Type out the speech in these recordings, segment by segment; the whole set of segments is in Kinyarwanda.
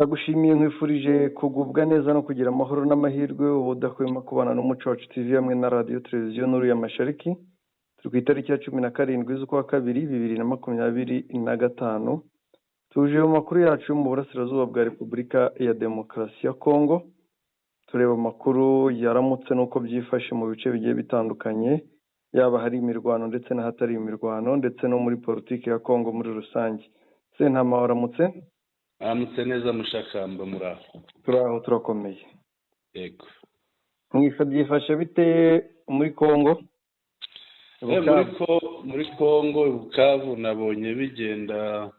Ndagushimiye, nkwifurije kugubwa neza no kugira amahoro n'amahirwe, ubu udahwema kubana n'Umuco Wacu TV hamwe na Radiyo Televiziyo Nuru ya Mashariki. Turi ku itariki ya 17 z'ukwa kabiri 2025. Tuje mu makuru yacu mu burasirazuba bwa Repubulika ya Demokarasi ya Kongo, tureba amakuru yaramutse n'uko byifashe mu bice bigiye bitandukanye, yaba hari imirwano ndetse n'ahatari imirwano, ndetse no muri politiki ya Kongo muri rusange. Sentama, waramutse? Aramutse neza, Mushakamba, muraho? Turaho, turakomeye. Yego. Mwifa byifashe bite muri Kongo? Muri Kongo Bukavu nabonye bigenda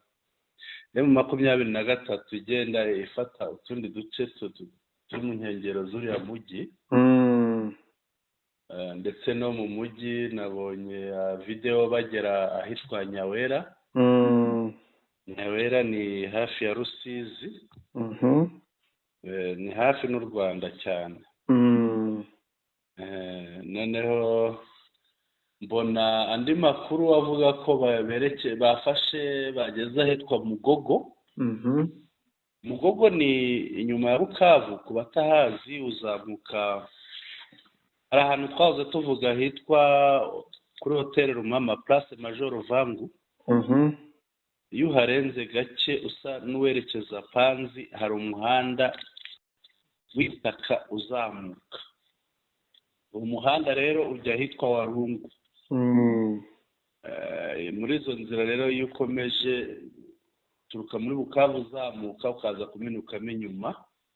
M23 igenda ifata utundi duce turi mu nkengero z'uriya mujyi, ndetse no mu mujyi nabonye videwo bagera ahitwa Nyawera. Nyawera ni hafi ya Rusizi, ni hafi n'u Rwanda cyane. Noneho mbona andi makuru avuga ko bafashe, bageze ahitwa Mugogo. Mugogo ni inyuma ya Bukavu, ku batahazi uzamuka hari ahantu twahoze tuvuga hitwa kuri Hoteli Rumama, Place Major Vangu. Iyo uharenze gake usa n'uwerekeza Panzi, hari umuhanda w'itaka uzamuka. Uwo muhanda rero ujya ahitwa Warungu. Muri izo nzira rero, iyo ukomeje uturuka muri Bukavu uzamuka ukaza kuminukamo inyuma,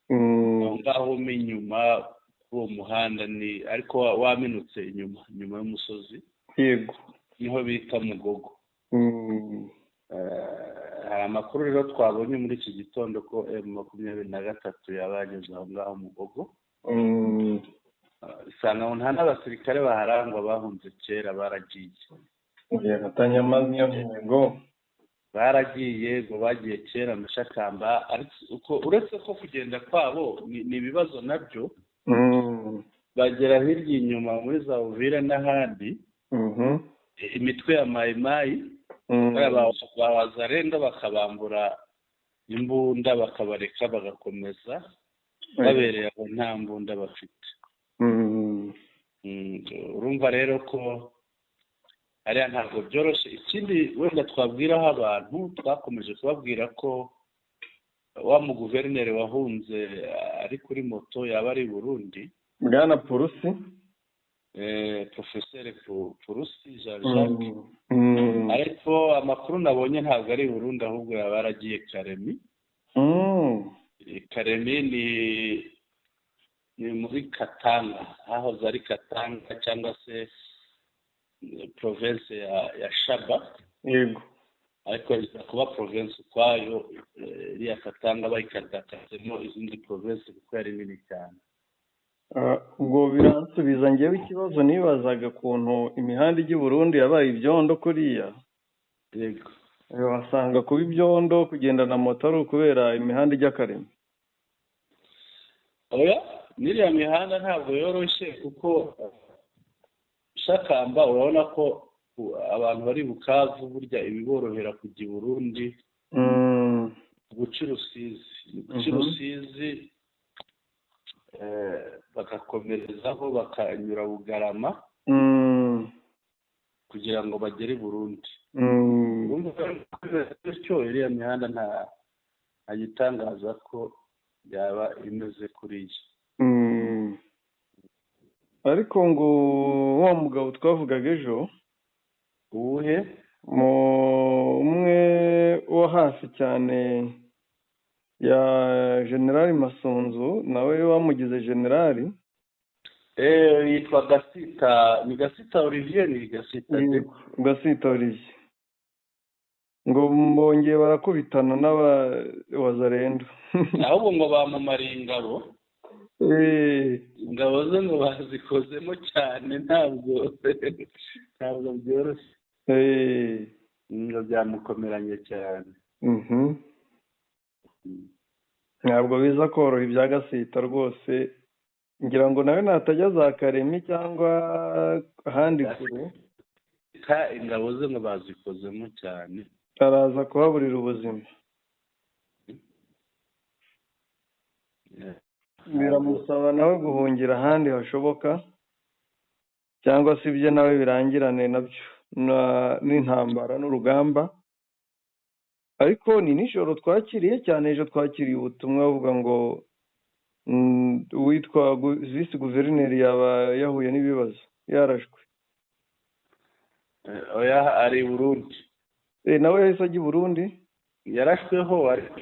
aho ngaho inyuma kuri uwo muhanda ni ariko waminutse inyuma, inyuma y'umusozi, niho bita Mugogo. Hari amakuru rero twabonye muri iki gitondo ko M23 yaba yageze aho ngaho Mugogo. Usanga nta n'abasirikare baharangwa, bahunze kera, baragiye. Ngo? Baragiye, ngo bagiye kera, Mushakamba. Ariko uretse ko kugenda kwabo ni ibibazo nabyo, bagera hirya inyuma muri za Uvira n'ahandi, imitwe ya Mayimayi ba Wazalendo bakabambura imbunda, bakabareka bagakomeza babereye aho nta mbunda bafite. Urumva rero ko hariya ntabwo byoroshye. Ikindi wenda twabwiraho abantu, twakomeje kubabwira ko wa muguverineri wahunze ari kuri moto yaba ari i Burundi. Bwana Purusi. Porofeseri Purusi Jean Jacques. Ariko amakuru nabonye, ntabwo ari i Burundi, ahubwo yaba yaragiye Karemi. Karemi ni muri Katanga, hahoze ari Katanga cyangwa se province ya Shaba. Ariko iza kuba province ukwayo, iriya Katanga bayikatakasemo izindi province kuko yari nini cyane. Ubwo biransubiza ngewe ikibazo nibazaga, ukuntu imihanda ijya i Burundi yabaye ibyondo kuriya. Wasanga kuba ibyondo, kugenda na moto, ari ukubera imihanda ijya Karemi. Oya, n'iriya mihanda ntabwo yoroshye, kuko Shakamba, urabona ko abantu bari Bukavu burya ibiborohera kujya i Burundi guca i Rusizi, guca i Rusizi, bagakomerezaho bakanyura Bugarama kugira ngo bagere i Burundi. Bityo iriya mihanda nta gitangaza ko yaba imeze kuriya. Ariko ngo wa mugabo twavugaga ejo, Uwuhe? Umwe wo hafi cyane ya Generali Masunzu, nawe bamugize generali. Yitwa Gasita, ni Gasita Olivier, ni Gasita. Gasita Olivier, ngo bongeye barakubitana n'abawazarendo. Ahubwo ngo bamumariye ingabo. Ingabo ze ngo bazikozemo cyane, ntabwo byoroshye, ngo byamukomeranye cyane. Ntabwo biza koroha ibya Gasita rwose. Ngira ngo nawe natajya za Karemi cyangwa ahandi kure, Ingabo ze ngo bazikozemo cyane. araza kuhaburira ubuzima. Biramusaba nawe guhungira ahandi hashoboka, cyangwa se ibye nawe birangirane nabyo n'intambara n'urugamba. Ariko ni nijoro twakiriye cyane, ejo twakiriye ubutumwa buvuga ngo uwitwa visi guverineri yaba yahuye n'ibibazo, yarashwe. Oya, ari i Burundi. Nawe yahise ajya i Burundi. Yarashweho, ariko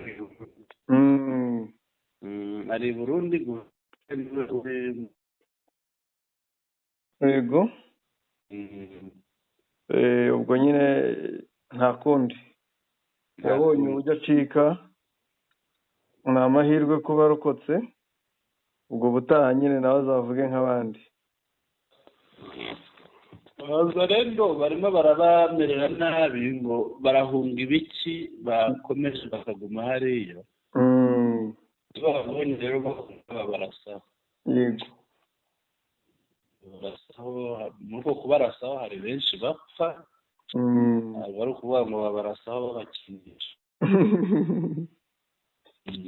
ari i Burundi. Yego. Ubwo nyine nta kundi, yabonye uburyo acika, ni amahirwe kuba arokotse. Ubwo butaha nyine nawe azavuge nk'abandi. Rero barimo barabamerera nabi, ngo barahunga ibiki, bakomeje bakaguma hariya. Babonye rero babarasaho. Yego. Babarasaho, muri uko kubarasaho hari benshi bapfa. Ntabwo ari ukuvuga ngo babarasaho babakinisha.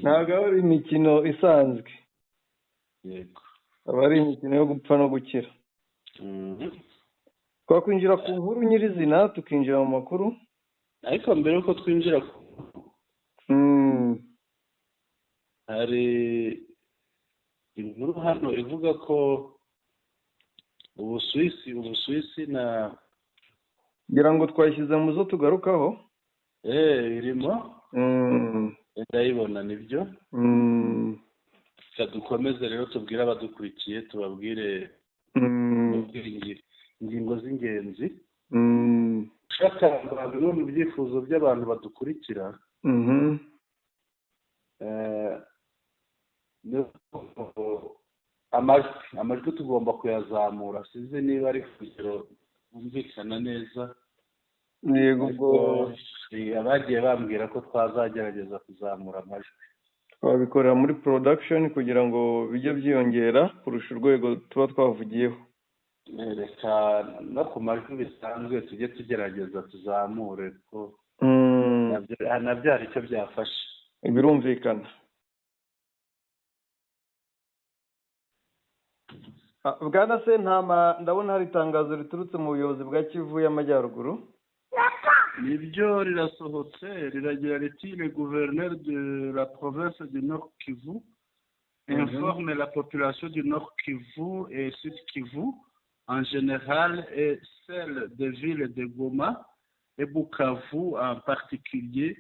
Ntabwo ari imikino isanzwe. Yego. Aba ari imikino yo gupfa no gukira. Twakwinjira ku nkuru nyirizina, tukinjira mu makuru. Ariko mbere y'uko twinjira, hari inkuru hano ivuga ko Ubusuwisi na ngira ngo twashyize mu zo tugarukaho. Irimo ndayibona, nibyo. Dukomeze rero tubwire abadukurikiye, tubabwire ingingo z'ingenzi. Ushaka bimwe mu byifuzo by'abantu badukurikira, amajwi tugomba kuyazamura. Sinzi niba ari ku rugero bumvikana neza. Yego, ubwo abagiye bambwira ko twazagerageza kuzamura amajwi. Twabikorera muri production kugira ngo bijye byiyongera kurusha urwego tuba twavugiyeho. Reka no ku majwi bisanzwe tujye tugerageza tuzamure, ko nabyo hari icyo byafasha. Birumvikana. Bwana Sentama, ndabona hari itangazo riturutse mu buyobozi bwa Kivu y'Amajyaruguru. Nibyo, rirasohotse, riragira riti: "Le gouverneur de la province du Nord Kivu informe la population du Nord Kivu et Sud Kivu en général et celle des villes de Goma et Bukavu en particulier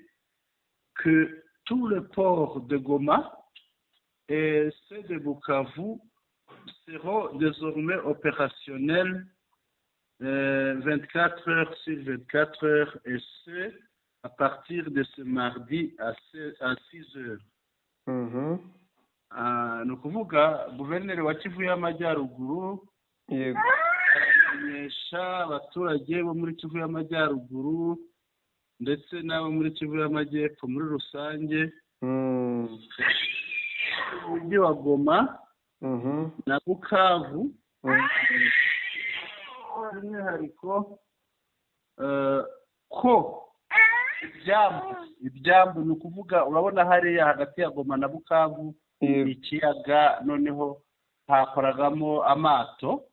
que tout le port de Goma et ceux de Bukavu seront désormais opérationnels 24 heures sur 24 heures et ce, à partir de ce mardi à 6 heures." Ni ukuvuga guverineri wa Kivu y'Amajyaruguru aramenyesha abaturage bo muri Kivu y'Amajyaruguru ndetse n'abo muri Kivu y'Amajyepfo muri rusange, umujyi wa Goma na Bukavu by'umwihariko, ko ibyambu, ni ukuvuga urabona hariya hagati ya Goma na Bukavu ni ikiyaga, noneho hakoragamo amato.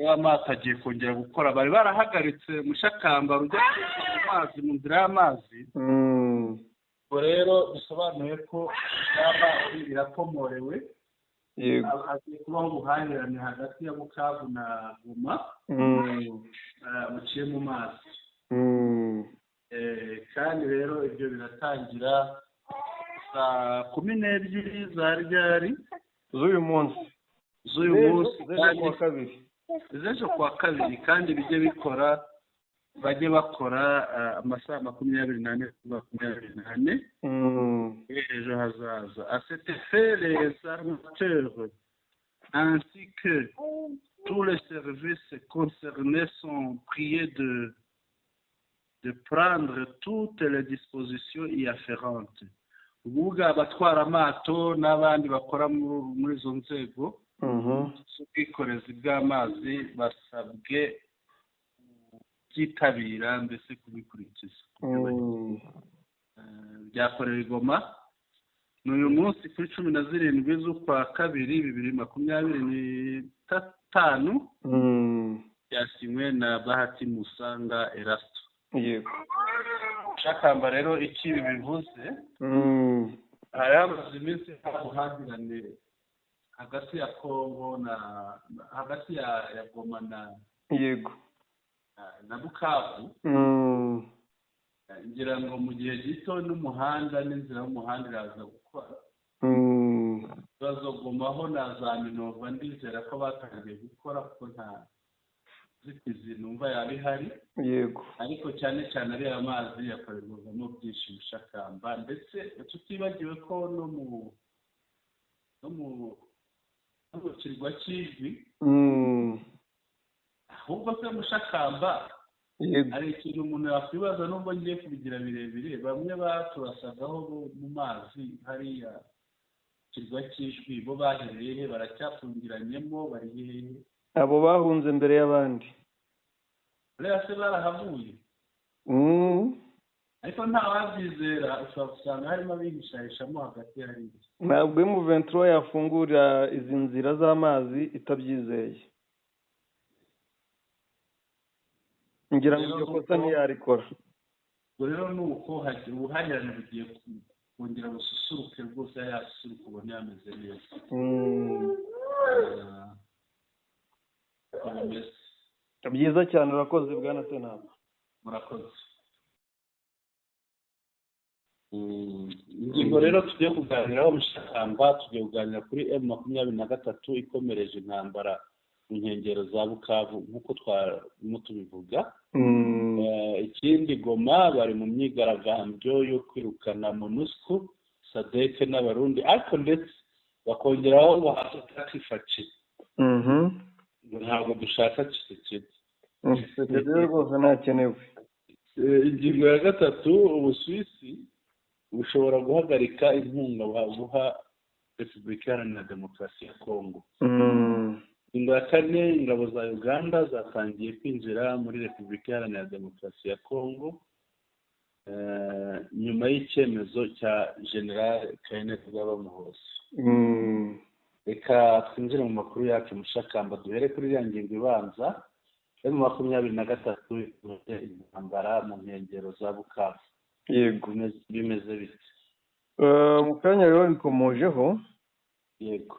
Amato agiye kongera gukora, bari barahagaritse mushakamba rujya mu mazi, mu nzira y'amazi. Ubwo rero bisobanuye ko y'amazi irakomorewe, hagiye kubaho ubuhahirane hagati ya Bukavu na Goma buciye mu mazi. Kandi rero ibyo biratangira saa 12 za ryari? Z'uyu munsi. Z'uyu munsi. Z'ejo kuwa kabiri. Z'ejo kuwa kabiri, kandi bijye bikora, bajye bakora amasaha 24 24 ejo hazaza. "À cet effet, les armateurs ainsi que tous les services concernés sont priés de prendre toutes les dispositions y afférentes." Ukuvuga abatwara amato n'abandi bakora muri izo nzego z'ubwikorezi bw'amazi basabwe kubyitabira, mbese kubikurikiza. Byakorewe i Goma. Ni uyu munsi kuri 17 z'ukwa kabiri 2025, byasinywe na Bahati Musanga Erasto. Yego. Shakamba rero iki bivuze, hari hamaze iminsi ubuhahirane hagati ya Kongo na hagati ya Goma na yego na Bukavu. Ngira ngo mu gihe gito n'umuhanda n'inzira y'umuhanda iraza gukora. Bazogumaho na za Minova, ndizera ko batangiye gukora kuko nta nzitizi numva yaba ihari. Yego. Ariko cyane cyane ariya mazi yakorerwagamo byinshi Mushakamba, ndetse tutibagiwe ko no mu kirwa cy'Ijwi, ahubwo se Mushakamba hari ikintu umuntu yakwibaza, nubwo ngiye kubigira birebire. Bamwe baturasagaho mu mazi hariya kirwa cy'Ijwi, bo bahereye he? Baracyafungiranyemo, bari hehe? Abo bahunze mbere y'abandi buriya se barahavuye, ariko nta wabyizera, ushobora gusanga harimo abihishahishamo hagati hariya. Ntabwo M23 yafungura izi nzira z'amazi itabyizeye, ngira ngo iryo kosa ntiyarikora. Ubwo rero ni uko ubuhahirane bugiye kongera bususuruke rwose, yasusuruka ubona yameze neza. Byiza cyane, urakoze bwana Senama. Murakoze. Ingingo rero tugiye kuganiraho Mushakamba, tugiye kuganira kuri M23 ikomereje intambara mu nkengero za Bukavu nk'uko twarimo tubivuga. Ikindi, Goma bari mu myigaragambyo yo kwirukana MONUSCO, SADC n'Abarundi, ariko ndetse bakongeraho ngo hatakifaci. Ntabwo dushaka Tshisekedi. Tshisekedi rwose ntakenewe. Ingingo ya gatatu, Ubusuwisi bushobora guhagarika inkunga buha Repubulika Iharanira Demokarasi ya Kongo. Ingingo ya kane, ingabo za Uganda zatangiye kwinjira muri Repubulika Iharanira Demokarasi ya Kongo nyuma y'icyemezo cya General Kainerugaba Muhoozi. Reka twinjire mu makuru yacu Mushakamba, duhere kuri iriya ngingo ibanza. M23 intambara mu nkengero za Bukavu. Yego. Bimeze bite? Mu kanya rero bikomojeho. Yego.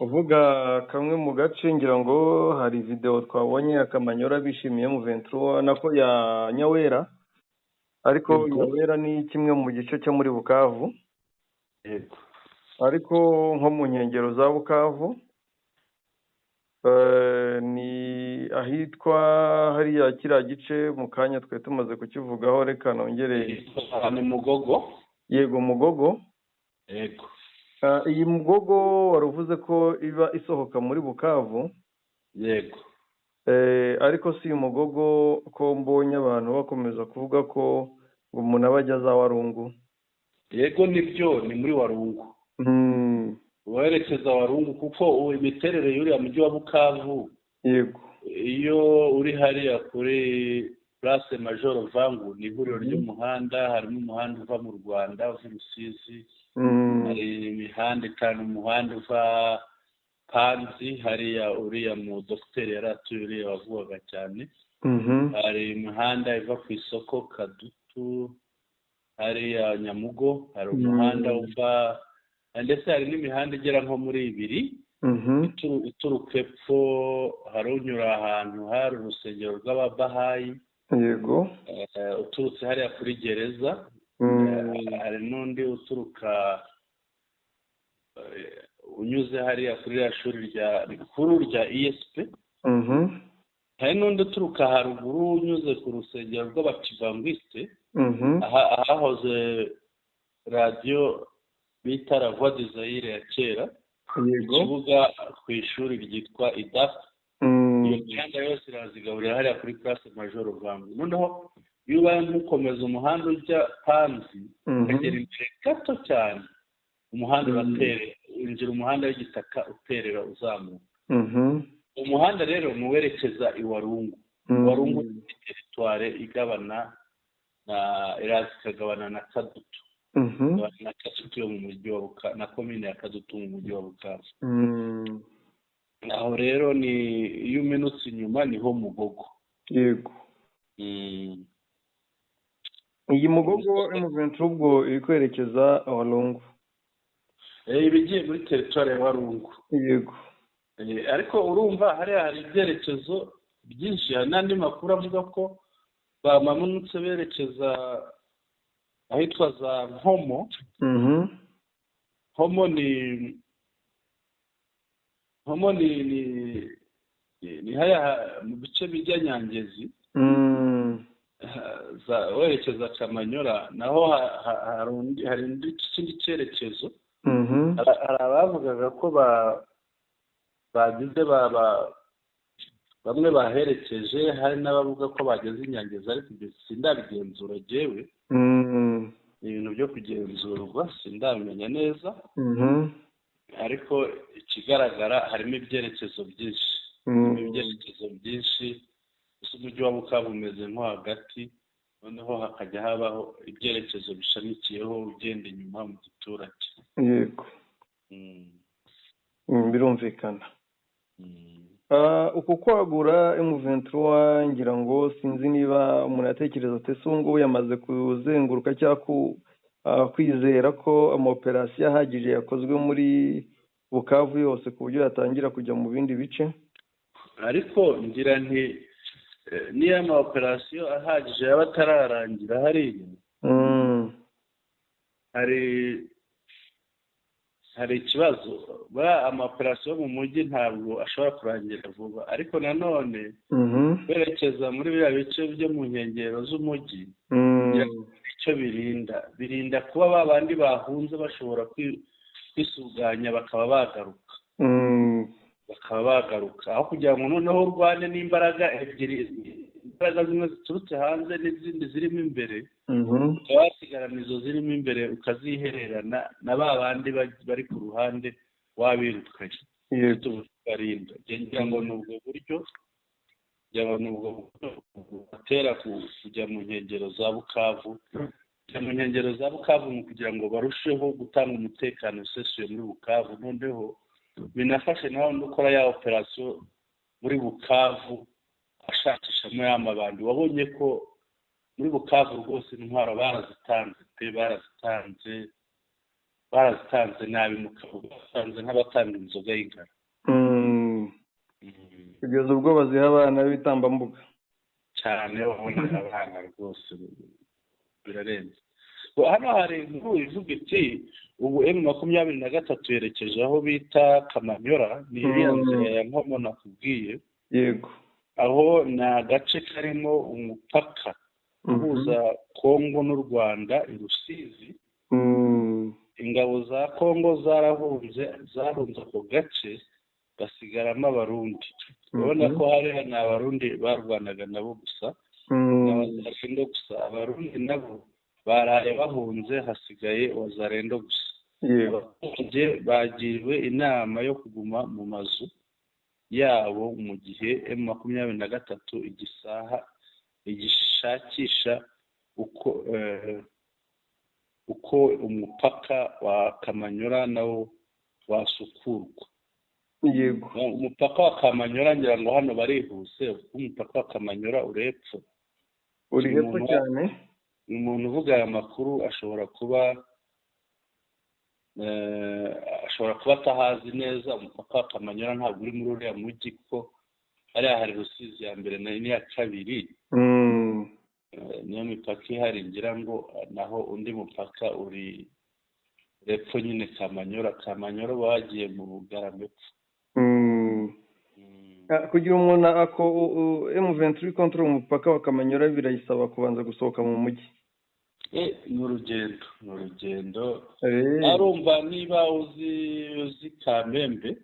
Uvuga kamwe mu gace, ngira ngo hari video twabonye ya Kamanyora bishimiye M23 nako ya Nyawera, ariko Nyawera ni kimwe mu gice cyo muri Bukavu. Yego. Ariko nko mu nkengero za Bukavu ni ahitwa hariya kiriya gice mu kanya twe tumaze kukivugaho, reka nongere. Ni Mugogo. Yego, Mugogo. Yego. Iyi Mugogo wari uvuze ko iba isohoka muri Bukavu. Yego. Ariko si Mugogo ko mbonye abantu bakomeza kuvuga ko ngo umuntu aba ajya za Warungu. Yego nibyo, ni muri Warungu. Werekeza Warungu kuko imiterere y'uriya mujyi wa Bukavu. Yego. Iyo uri hariya kuri Place Major Vangu, ni ihuriro ry'umuhanda, harimo umuhanda uva mu Rwanda uva Rusizi, hari imihanda itanu, umuhanda uva Panzi hariya uriya mu dogiteri yari atuye uriya wavugaga cyane, hari imihanda iva ku isoko Kadutu hariya Nyamugo, hari umuhanda uva, ndetse hari n'imihanda igera nko muri ibiri ituruka epfo, hari unyura ahantu hari urusengero rw'Ababahayi. Yego. Uturutse hariya kuri gereza, hari n'undi uturuka unyuze hariya kuri ririya shuri rikuru rya ESP. Hari n'undi uturuka haruguru unyuze ku rusengero rw'Abakivangiste, ahahoze radiyo bita La Voix de Zaire ya kera, ikibuga ku ishuri ryitwa IDAP. Iyo mihanda yose irazigaburira hariya kuri Place Major Vangu. Noneho iyo ubaye nk'ukomeza umuhanda ujya Panzi, ukagera imbere gato cyane, umuhanda uraterera, winjira umuhanda w'igitaka uterera uzamuka. Umuhanda rero ni uwerekeza i Warungu. Warungu ni teritware igabana na iraza ikagabana na Kadutu. Na Kadutu yo mu mujyi wa Bukavu, na komine ya Kadutu mu mujyi wa Bukavu. Aho rero ni iyo uminutse inyuma niho Mugogo. Yego. Iyi Mugogo M23 ubwo iri kwerekeza Walungu. Ibigiye muri teritwari ya Walungu. Yego. Ariko urumva hariya hari ibyerekezo byinshi, hari n'andi makuru avuga ko bamanutse berekeza ahitwa za Nkomo. Nkomo ni haya mu bice bijya Nyangezi, werekeza Kamanyora, naho hari ikindi cyerekezo. Hari abavugaga ko bagize bamwe baherekeje, hari n'abavuga ko bageze Inyangezi, ariko ibyo sindabigenzura jewe. Ni ibintu byo kugenzurwa, sindabimenya neza. Ariko ikigaragara harimo ibyerekezo byinshi. Ibyerekezo byinshi, gusa umujyi wa Bukavu umeze nko hagati, noneho hakajya habaho ibyerekezo bishamikiyeho ugenda inyuma mu giturage. Yego. Birumvikana. Uku kwagura M23 ngira ngo sinzi niba umuntu yatekereza ati ese ubu ngubu yamaze kuzenguruka cyangwa kwizera ko amaoperasiyo ahagije yakozwe muri Bukavu yose ku buryo yatangira kujya mu bindi bice. Ariko ngira nti niyo amaoperasiyo ahagije yaba atararangira hariya, hari ikibazo. Amaoperasiyo mu mujyi ntabwo ashobora kurangira vuba, ariko nanone kwerekeza muri biriya bice byo mu nkengero z'umujyi, icyo birinda kuba ba bandi bahunze bashobora kwisuganya bakaba bagaruka. Aho kugira ngo noneho urwane n'imbaraga ebyiri, imbaraga zimwe ziturutse hanze n'izindi zirimo imbere, ukaba wasigarana izo zirimo imbere ukazihererana na ba bandi bari ku ruhande wabirukanye. Barinda ngira ngo ni ubwo buryo batera kujya mu nkengero za Bukavu, mu kugira ngo barusheho gutanga umutekano usesuye muri Bukavu. Noneho binafashe nawe ukora ya operasiyo muri Bukavu ashakishamo ya mabandi. Wabonye ko muri Bukavu rwose intwaro barazitanze pe, barazitanze nabi, batanze nk'abatanga inzoga y'ingara. Kugeza ubwo baziha abana b'ibitambambuga cyane, wabona abana rwose birarenze. Hano hari inkuru ivuga iti ubu M23 yerekeje aho bita Kamanyora, ni iriya nzira ya Nkomo nakubwiye. Yego. Aho ni agace karimo umupaka uhuza Kongo n'u Rwanda i Rusizi. Ingabo za Kongo zarahunze ako gace, basigaramo Abarundi. Urabona ko hariya ni Abarundi barwanaga nabo gusa, n'Abazarendo gusa. Abarundi nabo baraye bahunze, hasigaye Wazarendo gusa. Abaturage bagiriwe inama yo kuguma mu mazu yabo mu gihe M23 igishakisha uko umupaka wa Kamanyora nawo wasukurwa. Yego. Umupaka wa Kamanyora ngira ngo hano barihuse, umupaka wa Kamanyora urepfo. Uri hepfo cyane. Umuntu uvuga aya makuru ashobora kuba atahazi neza. Umupaka wa Kamanyora ntabwo uri muri uriya mujyi, kuko hariya hari Rusizi ya mbere n'iya kabiri. Niyo mipaka ihari ngira ngo, naho undi mupaka uri hepfo nyine Kamanyora. Kamanyora bagiye mu Bugarama epfo. Kugira umuntu ako M23 control umupaka wa Kamanyora birayisaba kubanza gusohoka mu mujyi. Ni urugendo. Arumva niba uzi Kamembe,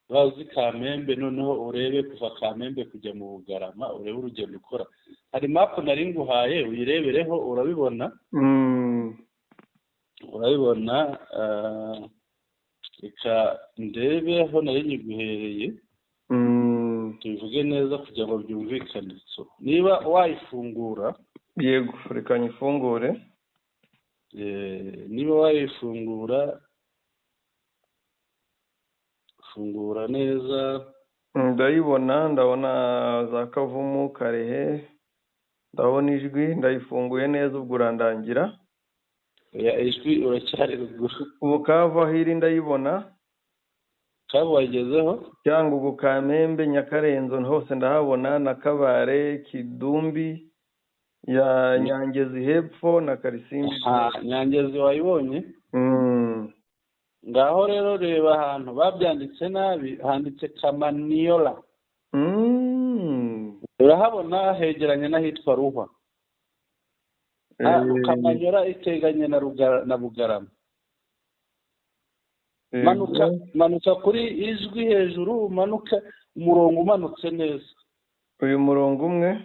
uzi Kamembe, noneho urebe kuva Kamembe kujya mu Bugarama, urebe urugendo ukora. Hari mapu nari nguhaye uyirebereho, urabibona. Urabibona. Reka ndebe aho nari nyiguhereye, tubivuge neza kugira ngo byumvikane. Niba wayifungura. Yego, reka nyifungure. Niba wayifungura, fungura neza. Ndayibona, ndabona za Kavumu, Karehe, ndabona Ijwi, ndayifunguye neza, ubwo urandangira. Oya, Ijwi uracyari ruguru. Bukavu aho iri ndayibona. Kavu wagezeho? Cyangugu, Kamembe, Nyakarenzo hose ndahabona, na Kabare, Kidumbi ya Nyangezi hepfo na Karisimbi. Nyangezi wayibonye? Ngaho rero reba ahantu babyanditse nabi, handitse Kamaniola. Urahabona hegeranye n'ahitwa Ruhwa. Kamanyola iteganye na Bugarama. Manuka kuri Ijwi hejuru, umanuka umurongo umanutse neza. Uyu murongo umwe?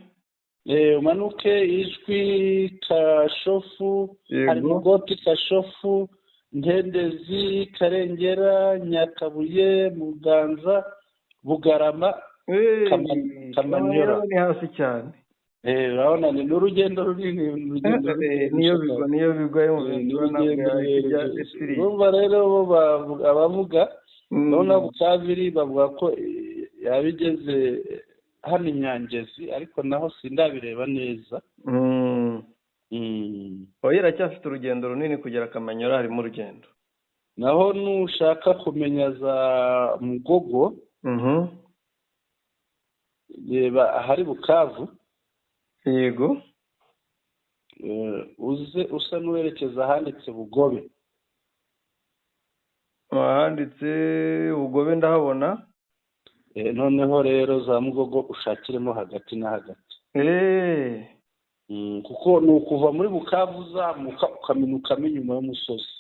Umanuke Ijwi, Kashofu, hari Mugoti, Kashofu, Ntendezi, Karengera, Nyakabuye, Muganza, Bugarama, Kamanyola. Ni hasi cyane. Urabona ni n'urugendo runini. Niyo bigwa. Urumva rero abavuga, urabona Bukabiri bavuga ko yaba igeze hano Inyangezi, ariko naho sindabireba neza. Oya, iracyafite urugendo runini kugera Kamanyola, harimo urugendo. Naho nushaka kumenya za Mugogo, reba ahari Bukavu. Yego. Uze usa n'uwerekeza ahanditse Bugobe. Ahanditse Bugobe ndahabona. Noneho rero za Mugogo ushakiremo hagati na hagati. Kuko ni ukuva muri Bukavu uzamuka ukamenukamo inyuma y'umusozi.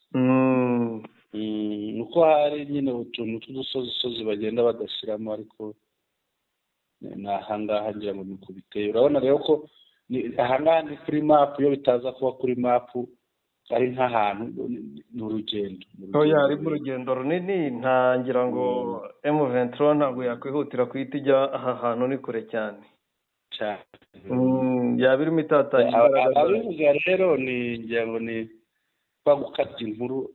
Nuko hari nyine utuntu tw'udusozi bagenda badashyiramo, ariko ni ahangaha ngira ngo ni biteye. Urabona rero ko ahangaha ni kuri mapu, iyo bitaza kuba kuri mapu ari nk'ahantu ni urugendo. Oya, harimo urugendo runini, ntangira ngo M23 ntabwo yakwihutira kuhita ijya aha hantu, ni kure cyane. Cyane. Yaba irimo itatanya imbaraga. Ababivuga rero ni ngira ngo ni kwa gukata inkuru,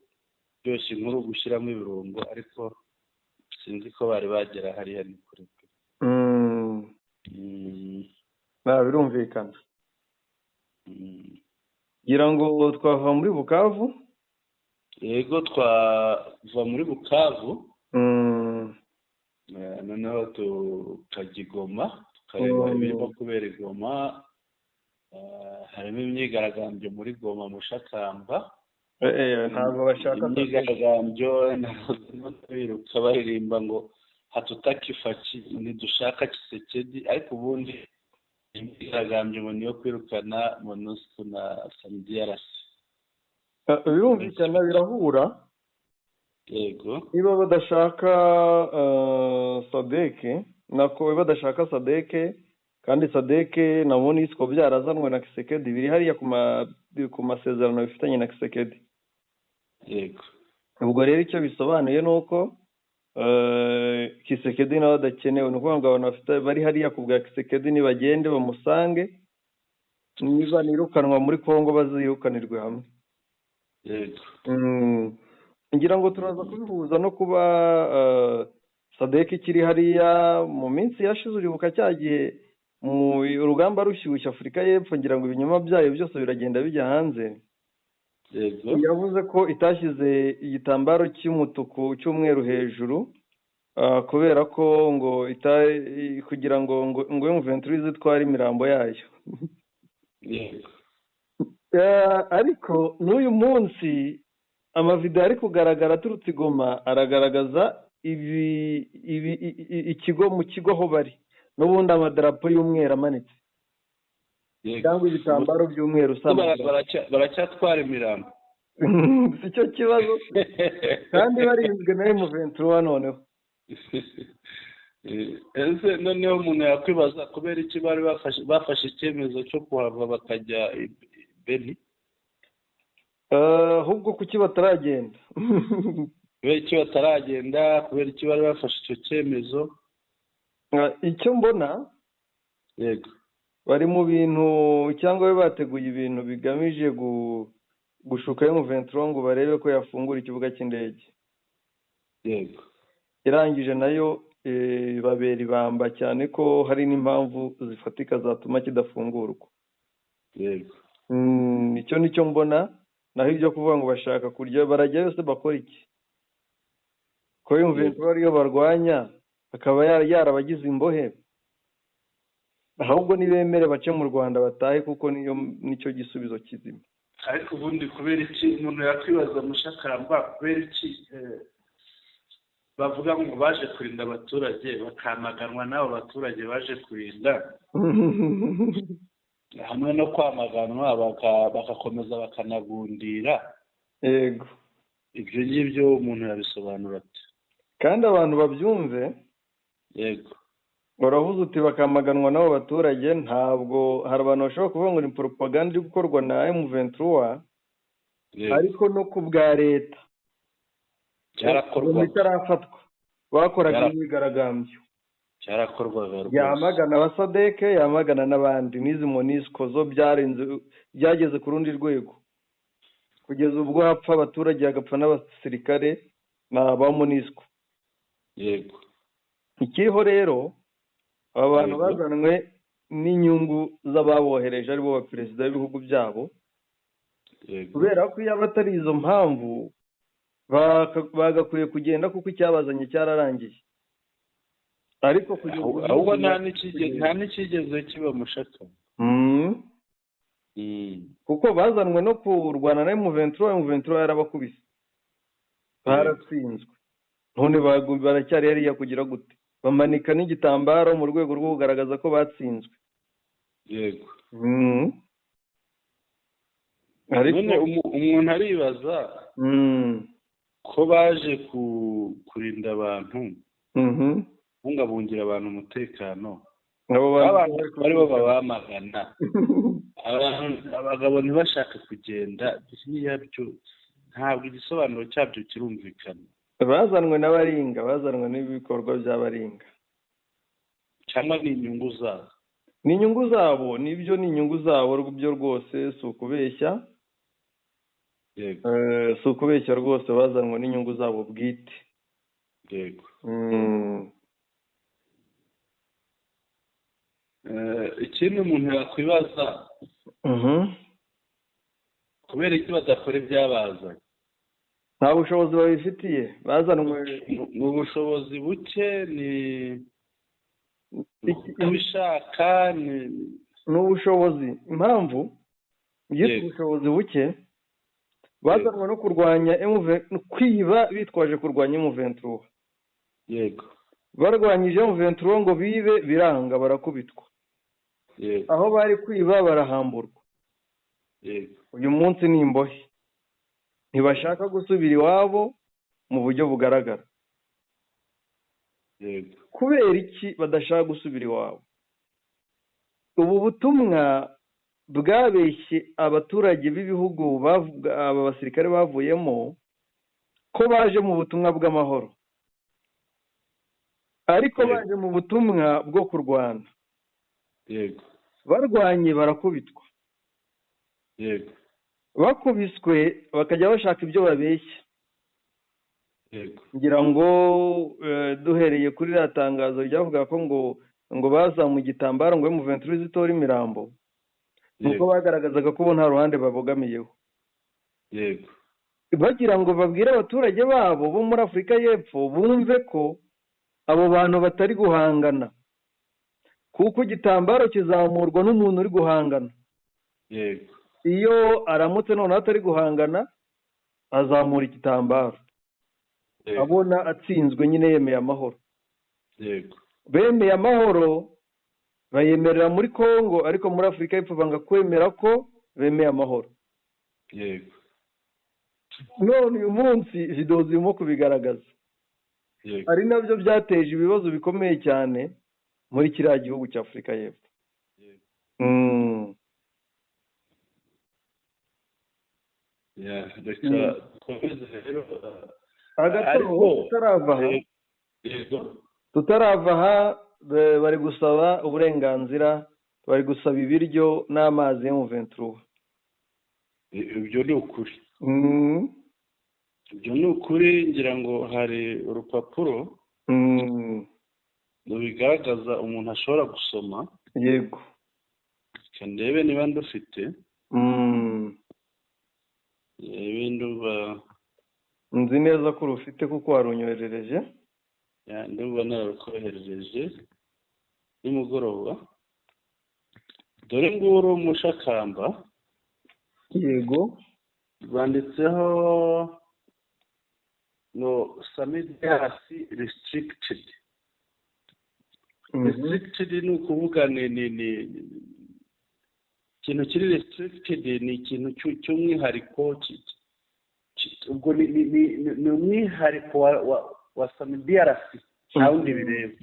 byose inkuru gushyiramo ibirungo, ariko sinzi ko bari bagera hariya, ni kure. Birumvikana. Ngira ngo twava muri Bukavu. Yego, twava muri Bukavu, noneho tukajya i Goma, tukareba ibirimo kubera i Goma. Harimo imyigaragambyo muri Goma, Mushakamba. Ntabwo bashaka imyigaragambyo, biruka baririmba ngo "Hatutaki Fatshi", ntidushaka Tshisekedi, ariko ubundi imyigaragambyo ngo niyo kwirukana MONUSCO na SAMIDRC. Birumvikana, birahura. Yego. Niba badashaka SADC, nako badashaka SADC, kandi SADC na MONUSCO byarazanwe na Tshisekedi, biri hariya ku masezerano bifitanye na Tshisekedi. Yego. Ubwo rero icyo bisobanuye ni uko Tshisekedi nawe adakenewe. Ni ukuvuga ngo abantu bafite bari hariya ku bwa Tshisekedi nibagende bamusange, niba nirukanwa muri Kongo bazirukanirwe hamwe. Yego. Ngira ngo turaza kubihuza no kuba SADC ikiri hariya. Mu minsi yashize, uribuka cya gihe mu urugamba rushyushya, Afurika y'Epfo, ngira ngo ibinyoma byayo byose biragenda bijya hanze, yavuze ko itashyize igitambaro cy'umutuku cy'umweru hejuru kubera ko ngo kugira ngo M23 izitware imirambo yayo. Ariko n'uyu munsi amavideo ari kugaragara aturutse i Goma aragaragaza ibi ikigo mu kigo aho bari n'ubundi amadarapo y'umweru amanitse cyangwa ibitambaro by'umweru. Baracyatwara imirambo. Si cyo kibazo, kandi barinzwe na M23 noneho. Ese noneho umuntu yakwibaza kubera iki bari bafashe icyemezo cyo kuhava bakajya Beni? Ahubwo kuki bataragenda? Kubera iki bataragenda? Kubera iki bari bafashe icyo cyemezo? Icyo mbona, yego, bari mu bintu cyangwa bateguye ibintu bigamije gushuka M23 ngo barebe ko yafungura ikibuga cy'indege. Yego. Irangije nayo babera ibamba cyane ko hari n'impamvu zifatika zatuma kidafungurwa. Yego. Icyo nicyo mbona, naho ibyo kuvuga ngo bashaka kurya barajya yose bakora iki? Ko M23 ariyo barwanya akaba yarabagize imbohe, ahubwo nibemere bace mu Rwanda batahe kuko niyo nicyo gisubizo kizima. Ariko ubundi kubera iki umuntu yakwibaza Mushakamba, kubera iki bavuga ngo baje kurinda abaturage bakamaganwa n'abo baturage baje kurinda hamwe no kwamaganwa bagakomeza bakanagundira? Yego. Ibyo ngibyo umuntu yabisobanura ati kandi abantu babyumve. Yego. Uravuze uti bakamaganwa n'abo baturage, ntabwo hari abantu bashobora kuvuga ngo ni propaganda iri gukorwa na M23, ariko no ku bwa leta cyarakorwa bitarafatwa bakoraga imyigaragambyo, cyarakorwaga rwose, yamagana abasadeke, yamagana n'abandi, n'izi MONUSCO zo byarenze, byageze ku rundi rwego kugeza ubwo hapfa abaturage hagapfa n'abasirikare na ba MONUSCO. Yego. Ikiriho rero aba bantu bazanwe n'inyungu z'ababohereje aribo ba perezida b'ibihugu byabo. Kubera ko iyo batari izo mpamvu bagakwiye kugenda kuko icyabazanye cyararangiye. Ariko ahubwo nta n'ikigeze kiba Mushaka. Kuko bazanwe no kurwana na M23, M23 yarabakubise, baratsinzwe, none baracyari hariya kugira gute? Bamanika n'igitambaro mu rwego rwo kugaragaza ko batsinzwe. Yego. Ariko umuntu aribaza ko baje kurinda abantu, bungabungira abantu umutekano, abantu aribo babamagana, abagabo ntibashaka kugenda, byo ntabwo igisobanuro cyabyo kirumvikana. Bazanwe n'abaringa, bazanwe n'ibikorwa by'abaringa cyangwa ni inyungu zabo, ni inyungu zabo, nibyo ni inyungu zabo byo rwose, si ukubeshya. Yego. Si ukubeshya rwose, bazanwe n'inyungu zabo bwite. Yego. Ikindi umuntu yakwibaza, kubera iki badakora ibyabazanye? Nta bushobozi babifitiye, bazanwe ni ubushobozi buke, ni kubishaka, ni ubushobozi. Impamvu byitwa ubushobozi buke, bazanwe no kurwanya kwiba bitwaje kurwanya M23. Yego. Barwanyije M23 ngo bibe, biranga, barakubitwa. Yego. Aho bari kwiba barahamburwa. Yego. Uyu munsi ni imbohe, ntibashaka gusubira iwabo mu buryo bugaragara. Yego. Kubera iki badashaka gusubira iwabo? Ubu butumwa bwabeshye abaturage b'ibihugu aba basirikare bavuyemo ko baje mu butumwa bw'amahoro, ariko baje mu butumwa bwo kurwana. Yego. Barwanye barakubitwa. Yego. Bakubiswe bakajya bashaka ibyo babeshya. Yego. Ngira ngo duhereye kuri rya tangazo ryavuga ko ngo bazamu igitambaro ngo M23 zitora imirambo, nuko bagaragazaga ko nta ruhande babogamiyeho. Yego. Bagira ngo babwire abaturage babo bo muri Afurika y'Epfo bumve ko abo bantu batari guhangana, kuko igitambaro kizamurwa n'umuntu uri guhangana. Yego. Iyo aramutse none atari guhangana azamura igitambaro, abona atsinzwe nyine, yemeye amahoro. Yego. Bemeye amahoro bayemerera muri Kongo, ariko muri Afurika y'Epfo banga kwemera ko bemeye amahoro. Yego. None uyu munsi video zirimo kubigaragaza. Yego. Ari nabyo byateje ibibazo bikomeye cyane muri kiriya gihugu cya Afurika y'Epfo. Yego. Reka dukomeze rero. Tutarava aha bari gusaba uburenganzira, bari gusaba ibiryo n'amazi ya M23. Ibyo ni ukuri, ibyo ni ukuri. Ngira ngo hari urupapuro rubigaragaza umuntu ashobora gusoma. Reka ndebe niba ndufite. Ndebe, ndumva. Nzi neza ko urufite kuko warunyoherereje. Ndumva nararukoherereje nimugoroba. Dore nguru, Mushakamba. Rwanditseho ngo SAMIDRC restricted. Restricted ni ukuvuga ni ikintu kiri restricted, ni ikintu cy'umwihariko. Ubwo ni umwihariko wa SAMIDRC, nta wundi bireba.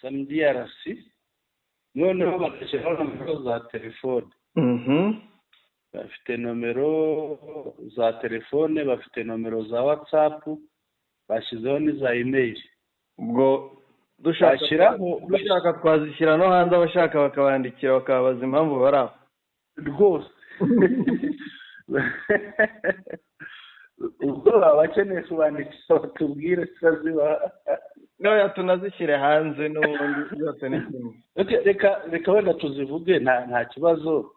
SAMIDRC, noneho bagashyiraho nomero za telefone. Bafite nomero za telefone, bafite nomero za WhatsApp, bashyizeho n'iza email. Ubwo dushaka Bashyiraho dushaka twazishyira no hanze, abashaka bakabandikira, bakababaza impamvu bari aho. Rwose ubwo baba bakeneye kubandikira batubwire, turazibaha. Noya, tunazishyire hanze n'ubundi byose ni kimwe. Okay, reka wenda tuzivuge, nta kibazo.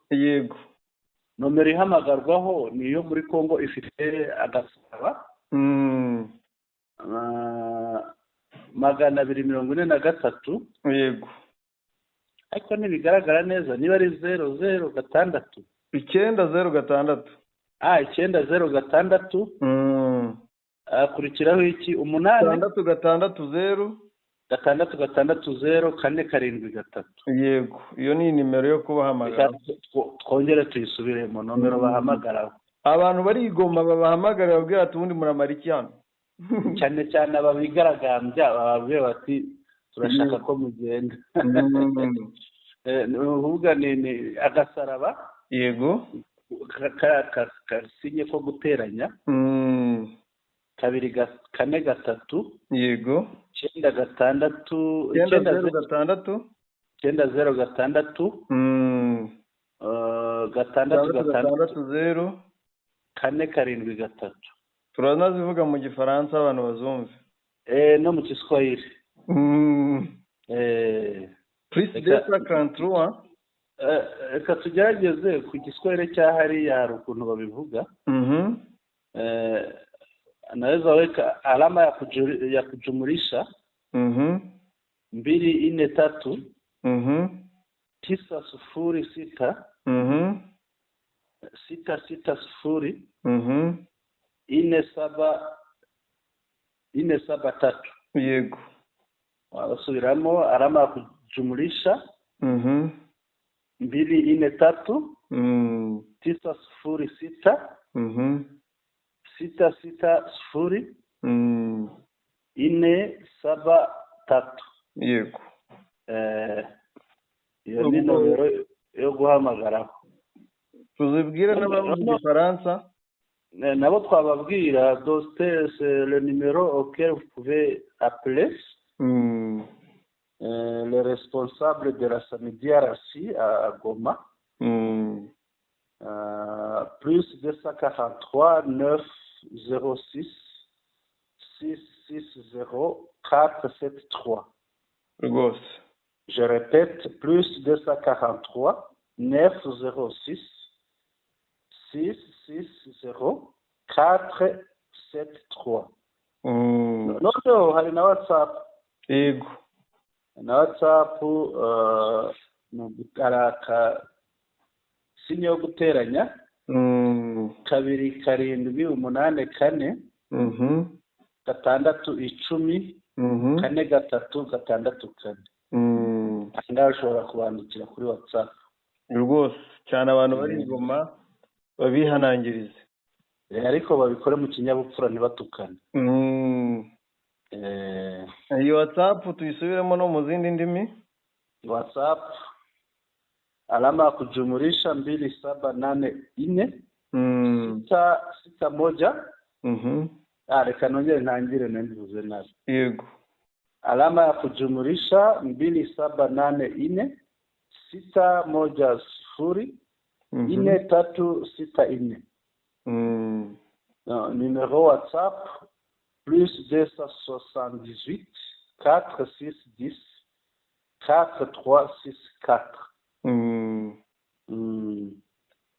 Nomero ihamagarwaho ni iyo muri Congo, ifite agasaraba 243. Ariko ntibigaragara neza niba ari 0 0 6. 9 0 6. Ah, 9 0 6. Hakurikiraho iki? 8? 6 6 0. 6 6 0, 4 7 3. Yego, iyo ni nimero yo kubahamagara. Reka twongere tuyisubiremo, nomero bahamagaraho. Abantu bari i Goma babahamagara, babwira ati: "Ubundi muramara iki hano?" Cyane cyane aba bigaragambya, bababwira bati: "Turashaka ko mugenda." Ni ukuvuga ni agasaraba kasinye ko guteranya, 2 4 3, 9 6, 9 9 0 0 6. 9 0 6, 6 6 6 6 0, 4 7 3. Turanazivuga mu Gifaransa abantu bazumve. No mu Kiswahili. Plus 243. Reka tugerageze ku Giswahili cya hariya, hari ukuntu babivuga. Naweza weka alama ya kujumulisha, 2 4 3, 9 0 6, 6 6 0, 4 7 4 7 3. Wasubiramo alama ya kujumulisha, 2 4 3, 9 0 6, 6 6 0, 4 7 3. Iyo ni Ubwo nomero yo guhamagaraho. Tuzibwire n'abavuga Igifaransa. Nabo twababwira doste, c'est le numéro auquel vous pouvez appeler le responsable de la SAMIDRC à Goma, plus 243 906 660 473. Rwose. Je répète, plus 243 906 660 473. Noneho hari na WhatsApp. Na WhatsApp hari aka signe yo guteranya, 2 7 8 4, 6 10, 4 3 6 4. Aha ngaha ushobora kubandikira kuri WhatsApp. Rwose, cyane abantu bari i Goma babihanangirize. Ariko babikore mu kinyabupfura, ntibatukane. Iyo WhatsApp tuyisubiremo no mu zindi ndimi. WhatsApp, alama ya kujumulisha, 2 7 8 4, 6 6 1. Ah, reka nongere ntangire, nari nabi. Alama ya kujumulisha, 2 7 8 4, 6 1 0, 4364. Numéro WhatsApp +278 4 6 10 4 3 6 4.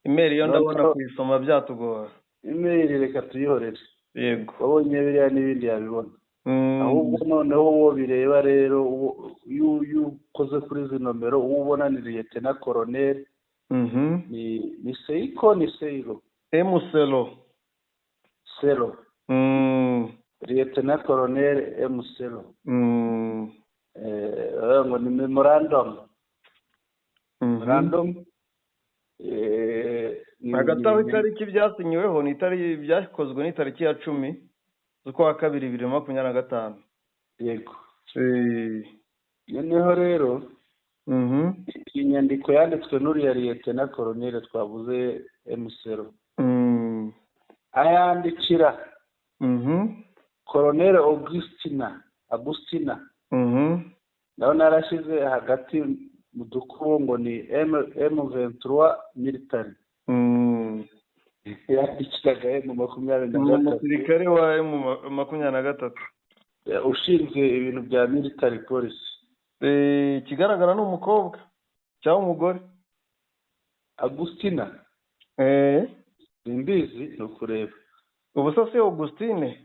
Email yo ndabona kuyisoma byatugora. Email reka tuyihorere. Yego. Wabonye biriya n'ibindi yabibona. Ahubwo noneho uwo bireba rero, iyo ukoze kuri izi nomero, uwo ubona ni Lieutenant Colonel. Ni Seiko, ni Seiro. Emuselo. Selo. Lieutenant Colonel Emuselo. Ngo ni memorandum. Memorandum. Hagati aho itariki byasinyiweho ni itariki byakozwe n'itariki ya 10 z'ukwa kabiri 2025. Yego. Noneho rero iyi nyandiko yanditswe n'uriya Lieutenant Colonel twavuze Emusero. Ayandikira Colonel Augustina. Ndabona yarashyize hagati mu dukubo ngo ni M23 military. Yandikiraga M23. Umusirikare wa M23 ushinzwe ibintu bya military police. Ikigaragara ni umukobwa cyangwa umugore. Augustina. Simbizi, ni ukureba. Ubu se Augustine?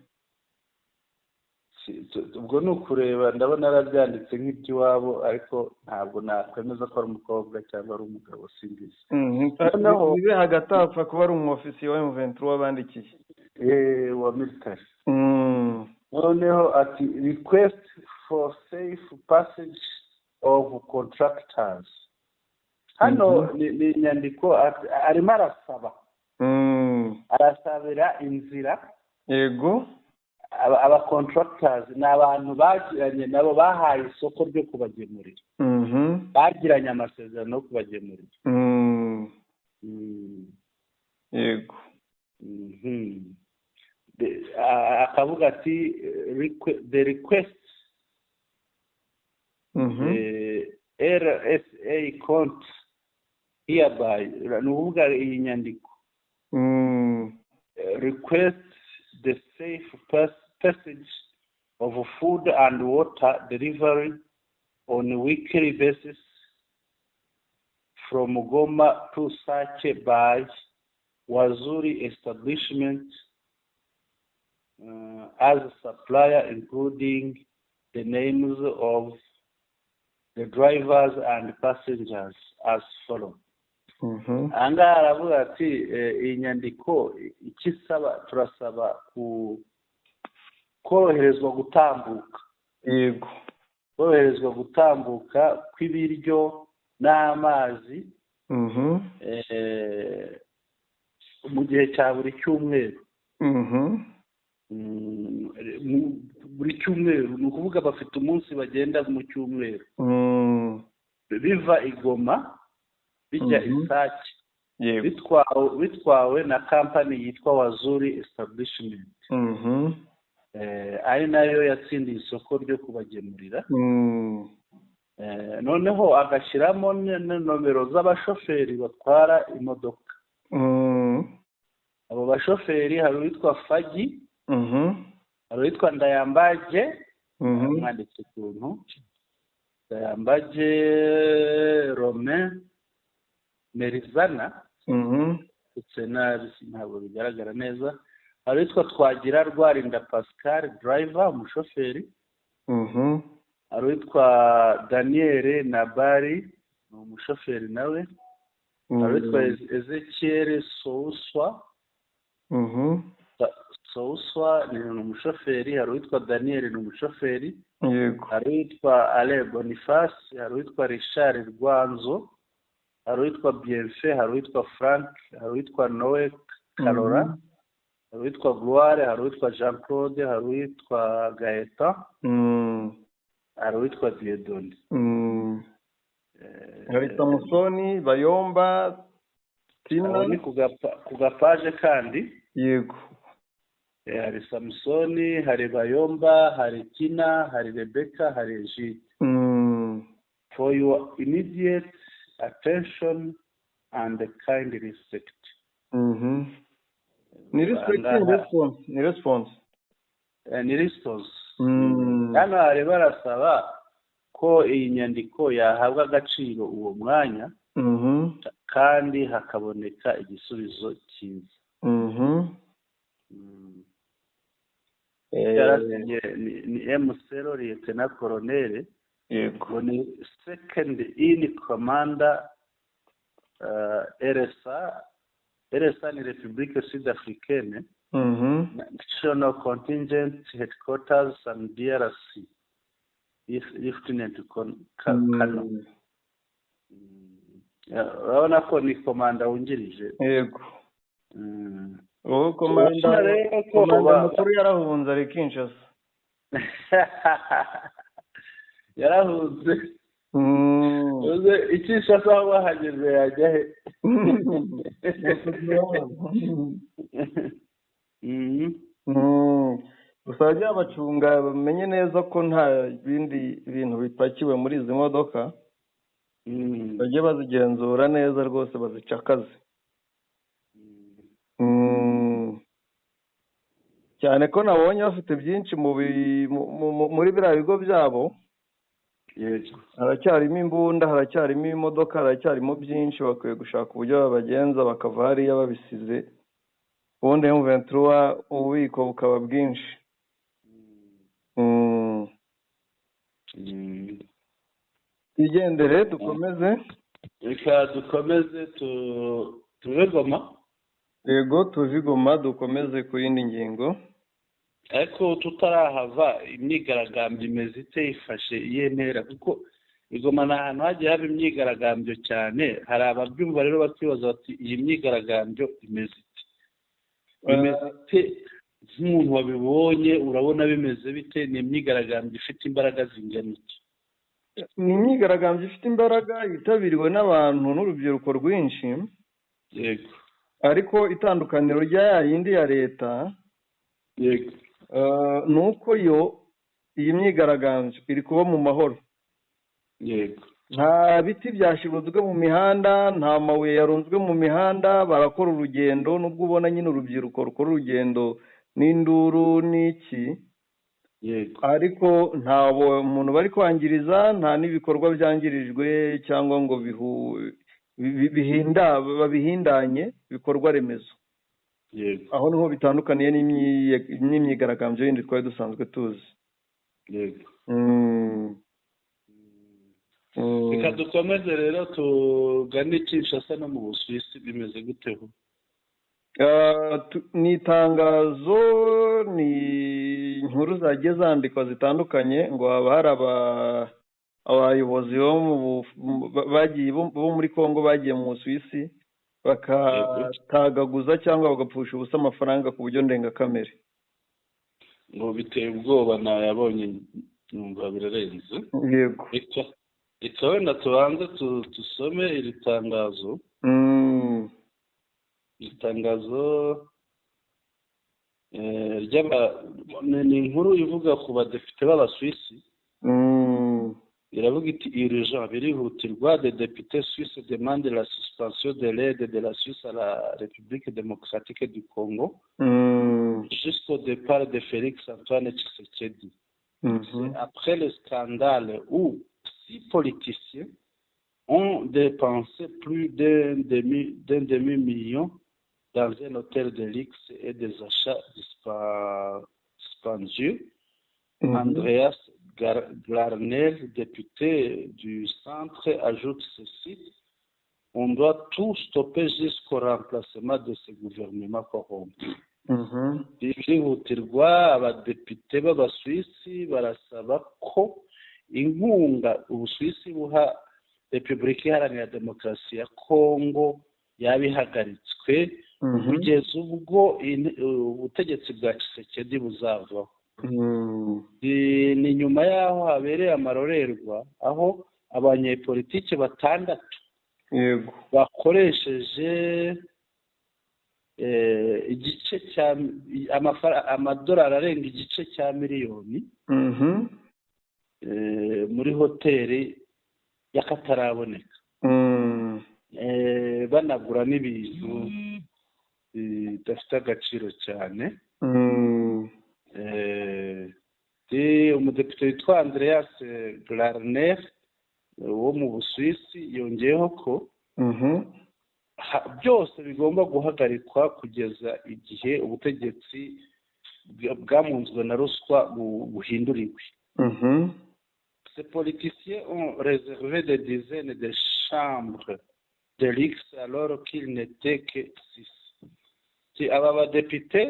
Ubwo ni ukureba, ndabona yarabyanditse nk'iby'iwabo, ariko ntabwo nakwemeza ko ari umukobwa cyangwa ari umugabo, simbizi. Nibe hagati apfa kuba ari umwofisiye wa M23 wabandikiye. Wa military. Noneho ati request for safe passage of contractors. Hano ni inyandiko arimo arasaba. Arasabira inzira. Yego. Aba contractors ni abantu bagiranye nabo, bahaye isoko ryo kubagemurira. Bagiranye amasezerano yo kubagemurira. Yego. Akavuga ati the request RSA count hereby, ni ukuvuga iyi nyandiko request the safe passage of food and water delivery on a weekly basis from Goma to Sake by Wazuri establishment as a supplier, including the names of the drivers and passengers as follows. Ahangaha aravuga ati iyi nyandiko icyo isaba, turasaba koroherezwa gutambuka. Yego. Koroherezwa gutambuka kw'ibiryo n'amazi mu gihe cya buri cyumweru. Buri cyumweru ni ukuvuga bafite umunsi bagenda mu cyumweru. Biva i Goma bijya i Sake. Bitwawe na kampani yitwa Wazuri Establishment. Ari nayo yatsindiye isoko ryo kubagemurira. Noneho agashyiramo nomero z'abashoferi batwara imodoka. Abo bashoferi hari uwitwa Fagi, hari uwitwa Ndayambaje, mwanditse ukuntu Ndayambaje Romain Merizana, ndetse nabi ntabwo bigaragara neza. Hari uwitwa Twagira Rwarinda Pascal driver, umushoferi. Hari uwitwa Daniel Nabari, ni umushoferi nawe. Hari uwitwa Ezekiel Souswa. Souswa ni umushoferi. Hari uwitwa Daniel ni umushoferi. Hari uwitwa Ale Boniface, hari uwitwa Richard Rwanzo, hari uwitwa Bienfait, hari uwitwa Frank, hari uwitwa Noe Karora, hari uwitwa Gloire, hari uwitwa Jean Claude, hari uwitwa Gaetan, hari uwitwa Dieudonné. Hari Samusoni, Bayomba, Tina. Ni ku gapaje kandi. Yego. Hari Samusoni, hari Bayomba, hari Tina, hari Rebecca, hari Egide. For your immediate attention, and kind respect. Ni respect, response, ni response. Ni response. Hano hari barasaba ko iyi nyandiko yahabwa agaciro uwo mwanya, kandi hakaboneka igisubizo cyiza. Yarasinye ni emusero lieutenant colonel. Yego. Ngo ni second in commander, RSA. RSA ni République Sud Africaine, National Contingent Headquarters and DRC, Lieutenant Colonel. Urabona ko ni komanda wungirije. Yego. Uwo komanda rero ko komanda mukuru yarahunze, ari Kinshasa. Yarahunze. Uze i Kinshasa aho bahageze yajya he? Gusa bajya babacunga, bamenye neza ko nta bindi bintu bipakiwe muri izi modoka. Bajye bazigenzura neza rwose, bazicakaze. Cyane ko nabonye bafite byinshi muri biriya bigo byabo. Haracyarimo imbunda, haracyarimo imodoka, haracyarimo byinshi. Bakwiye gushaka uburyo babagenza bakava hariya babisize, ubundi M23 ububiko bukaba bwinshi. Twigendere dukomeze. Reka dukomeze, tuve Goma. Yego, tuve Goma dukomeze ku yindi ngingo. Ariko tutarahava, imyigaragambyo imeze ite, ifashe iyihe ntera? Kuko i Goma ni ahantu hagiye haba imyigaragambyo cyane. Hari ababyumva rero bakibaza bati: "Iyi myigaragambyo imeze ite? Bimeze ite?" Nk'umuntu wabibonye, urabona bimeze bite? Ni imyigaragambyo ifite imbaraga zingana iki? Ni imyigaragambyo ifite imbaraga, yitabiriwe n'abantu n'urubyiruko rwinshi. Ariko itandukaniro rya ya yindi ya leta ni uko yo iyi myigaragambyo iri kuba mu mahoro. Nta biti byashyizwe mu mihanda, nta mabuye yarunzwe mu mihanda. Barakora urugendo, nubwo ubona nyine urubyiruko rukora urugendo n'induru n'iki, ariko nta muntu bari kwangiriza, nta n'ibikorwa byangirijwe cyangwa ngo bihinda babihindanye ibikorwa remezo. Aho niho bitandukaniye n'imyigaragambyo yindi twari dusanzwe tuzi. Reka dukomeze rero tugane Kinshasa no mu Busuwisi. Bimeze guteho? Ni itangazo, ni inkuru zagiye zandikwa zitandukanye, ngo haba hari abayobozi bagiye bo muri Congo bagiye mu Busuwisi, bakatagaguza cyangwa bagapfusha ubusa amafaranga ku buryo ndengakamere. Ngo biteye ubwoba, nayabonye numva birarenze. Reka wenda tubanze dusome iri tangazo. Iri tangazo ni inkuru ivuga ku badepite b'Abasuwisi. Iravuga iti: "Urgent, birihutirwa, des députés suisses demandent la suspension de l'aide de la Suisse à la République démocratique du Congo jusqu'au départ de Félix Antoine Tshisekedi. C'est après le scandale où six politiciens ont dépensé plus d'un demi-million dans un hôtel de luxe et des achats dispendieux. Andreas Glarner, député du centre, ajoute ceci: On doit tout stopper jusqu'au remplacement de ce gouvernement corrompu." Birihutirwa, abadepite b'Abasuwisi barasaba ko inkunga Ubusuwisi buha Repubulika Iharanira Demokarasi ya Kongo yaba ihagaritswe kugeza ubwo ubutegetsi bwa Tshisekedi buzavaho. Ni nyuma y'aho habereye amarorerwa, aho abanyepolitiki batandatu bakoresheje igice cya amadolari arenga igice cya miliyoni muri hoteli y'akataraboneka. Banagura n'ibintu bidafite agaciro cyane. Umudepite witwa Andreas Glarner wo mu Busuwisi yongeyeho ko byose bigomba guhagarikwa kugeza igihe ubutegetsi bwamunzwe na ruswa buhinduriwe. Ces politiciens ont réservé des dizaines de chambres de luxe alors qu'ils n'étaient que six. Aba badepite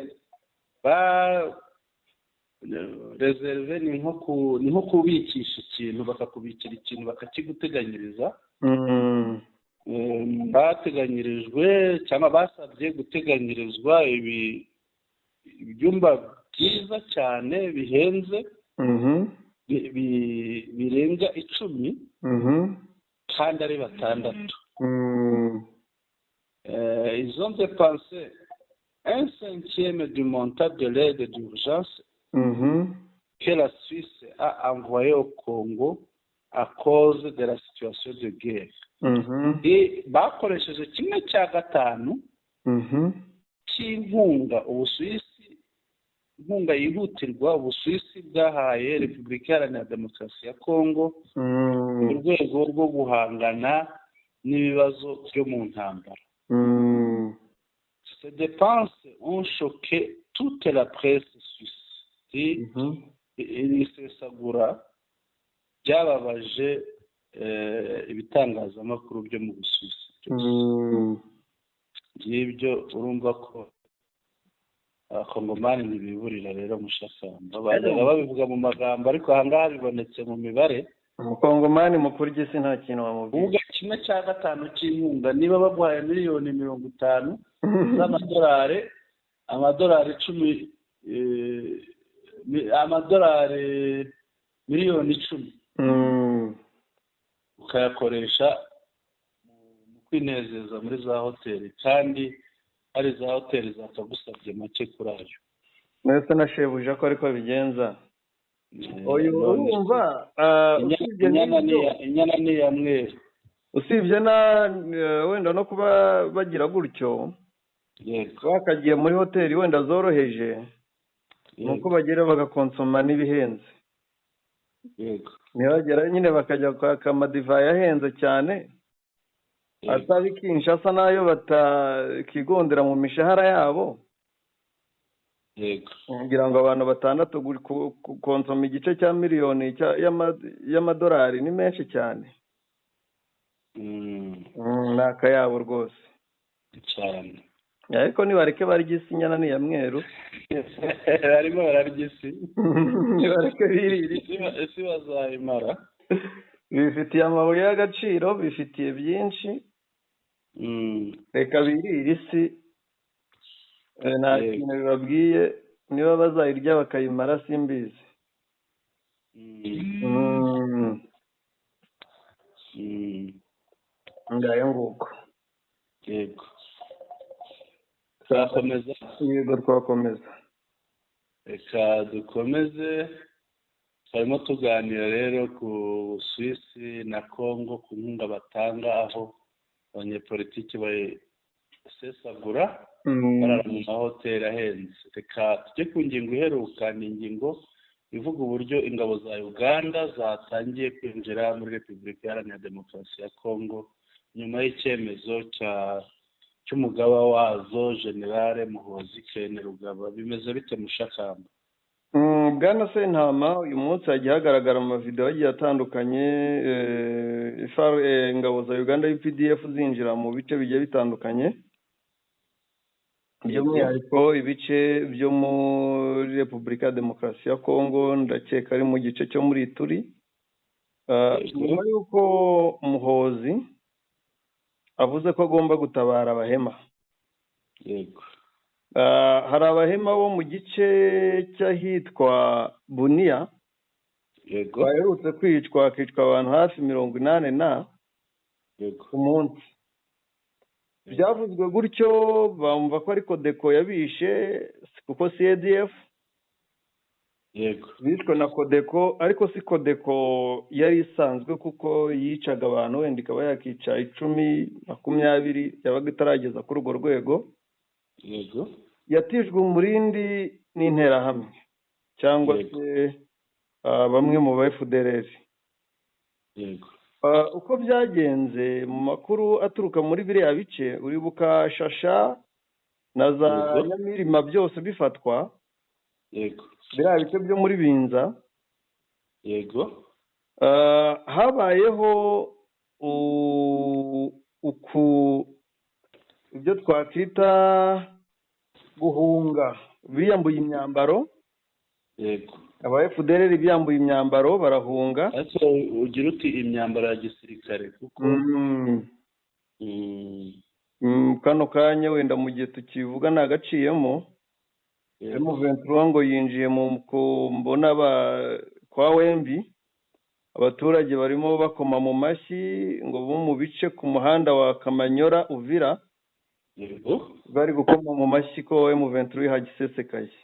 ba réservé ni nko kubikisha ikintu, bakakubikira ikintu, bakakiguteganyiriza. Bateganyirijwe cyangwa basabye guteganyirizwa ibyumba byiza cyane bihenze birenga 10 kandi ari 6. Ils ont dépensé 1/5 du montant de l'aide d'urgence que la Suisse a envoyée au Congo à cause de la situation de guerre. Bakoresheje 1/5 cy'inkunga Ubusuwisi, inkunga yihutirwa Ubusuwisi bwahaye Repubulika Iharanira Demokarasi ya Kongo mu rwego rwo guhangana n'ibibazo byo mu ntambara. Ces dépenses ont choqué toute la presse suisse. Iri sesagura ryababaje ibitangazamakuru byo mu Busuwisi. Ngibyo, urumva ko Abakongomani ntibiburira rero, mushakamba bajyaga babivuga mu magambo, ariko ahangaha bibonetse mu mibare. Umukongomani mukuru isi nta kintu wamubwira. Uvuga 1/5 cy'inkunga, niba baguhaye miliyoni 50 z'amadolari, amadolari 10, amadolari miliyoni 10, ukayakoresha mu kwinezeza muri za hoteli, kandi hari za hoteli zakagusabye make kuri ayo. Ndetse na shebuja ko ariko bigenza. Uyu urumva usibye inyana ni iya mweru. Usibye na wenda no kuba bagira gutyo, bakagiye muri hoteli wenda zoroheje, nuko bagera bagakonsoma n'ibihenze. Ntibagera nyine bakajya kwaka amadivayi ahenze cyane, atari Kinshasa nayo batakigondera mu mishahara yabo. Kugira ngo abantu 6 konsoma igice cya miliyoni y'amadolari ni menshi cyane. Ni akayabo rwose cyane. Ariko nibareke barya isi, inyana ni iya mweru. Barimo bararya isi. Nibareke birire isi, bazayimara. Bifitiye amabuye y'agaciro, bifitiye byinshi, reka birire isi, nta kintu bibabwiye. Niba bazayirya bakayimara simbizi. Ngayo nguko. Yego, twakomeza. Yego, twakomeza. Reka dukomeze. Turimo tuganira rero ku Busuwisi na Kongo, ku nkunga batanga, aho abanyepolitiki bayisesagura barara mu mahoteli ahenze. Reka tujye ku ngingo iheruka, ni ingingo ivuga uburyo ingabo za Uganda zatangiye kwinjira muri Repubulika Iharanira Demokarasi ya Kongo nyuma y'icyemezo cy'umugaba wazo, Generale Muhoozi Kainerugaba. Bimeze bite, mushakamba? Bwana Sentama, uyu munsi hagiye hagaragara mu mavideo agiye atandukanye ingabo za Uganda UPDF zinjira mu bice bigiye bitandukanye, by'umwihariko ibice byo muri Repubulika ya Demokarasi ya Kongo, ndakeka ari mu gice cyo muri Ituri, nyuma y'uko Muhoozi avuze ko agomba gutabara abahema. Hari abahema bo mu gice cy'ahitwa Bunia baherutse kwicwa, hakicwa abantu hafi 80 na ku munsi. Byavuzwe gutyo bumva ko ariko Deko yabishe, kuko CADF. Yego. Bishwe na Kodeko, ariko si Kodeko yari isanzwe kuko yicaga abantu wenda ikaba yakica 10, 20, yabaga itarageza kuri urwo rwego. Yego. Yatijwe umurindi n'interahamwe cyangwa se bamwe mu ba FDLR. Yego. Uko byagenze mu makuru aturuka muri biriya bice, uribuka Shasha na za Nyamirima byose bifatwa. Yego. Biriya bice byo muri Binza. Yego. Habayeho uku ibyo twakwita guhunga, biyambuye imyambaro. Yego. Aba FDLR biyambuye imyambaro barahunga. Ariko ugira uti imyambaro ya gisirikare kuko kano kanya wenda mu gihe tukivuga nagaciyemo. M23 ngo yinjiye mu mbona kwa Wembi, abaturage barimo bakoma mu mashyi ngo bo mu bice ku muhanda wa Kamanyora Uvira. Yego. Bari gukoma mu mashyi ko M23 hagisesekaye.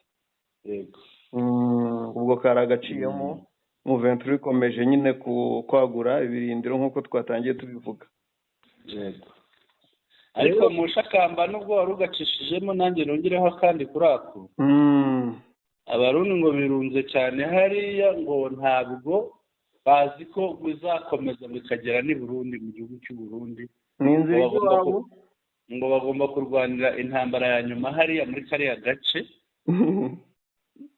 Yego. Ubwo karagaciyemo. M23 ikomeje nyine kwagura ibirindiro nk'uko twatangiye tubivuga. Yego. Ariko mu Shakamba nubwo wari ugacishijemo nanjye nongereho kandi kuri ako. Abarundi ngo birunze cyane hariya, ngo ntabwo bazi ko bizakomeza bikagera n'i Burundi, mu gihugu cy'u Burundi. Ni inzira iwabo. Ngo bagomba kurwanira intambara ya nyuma hariya muri kariya gace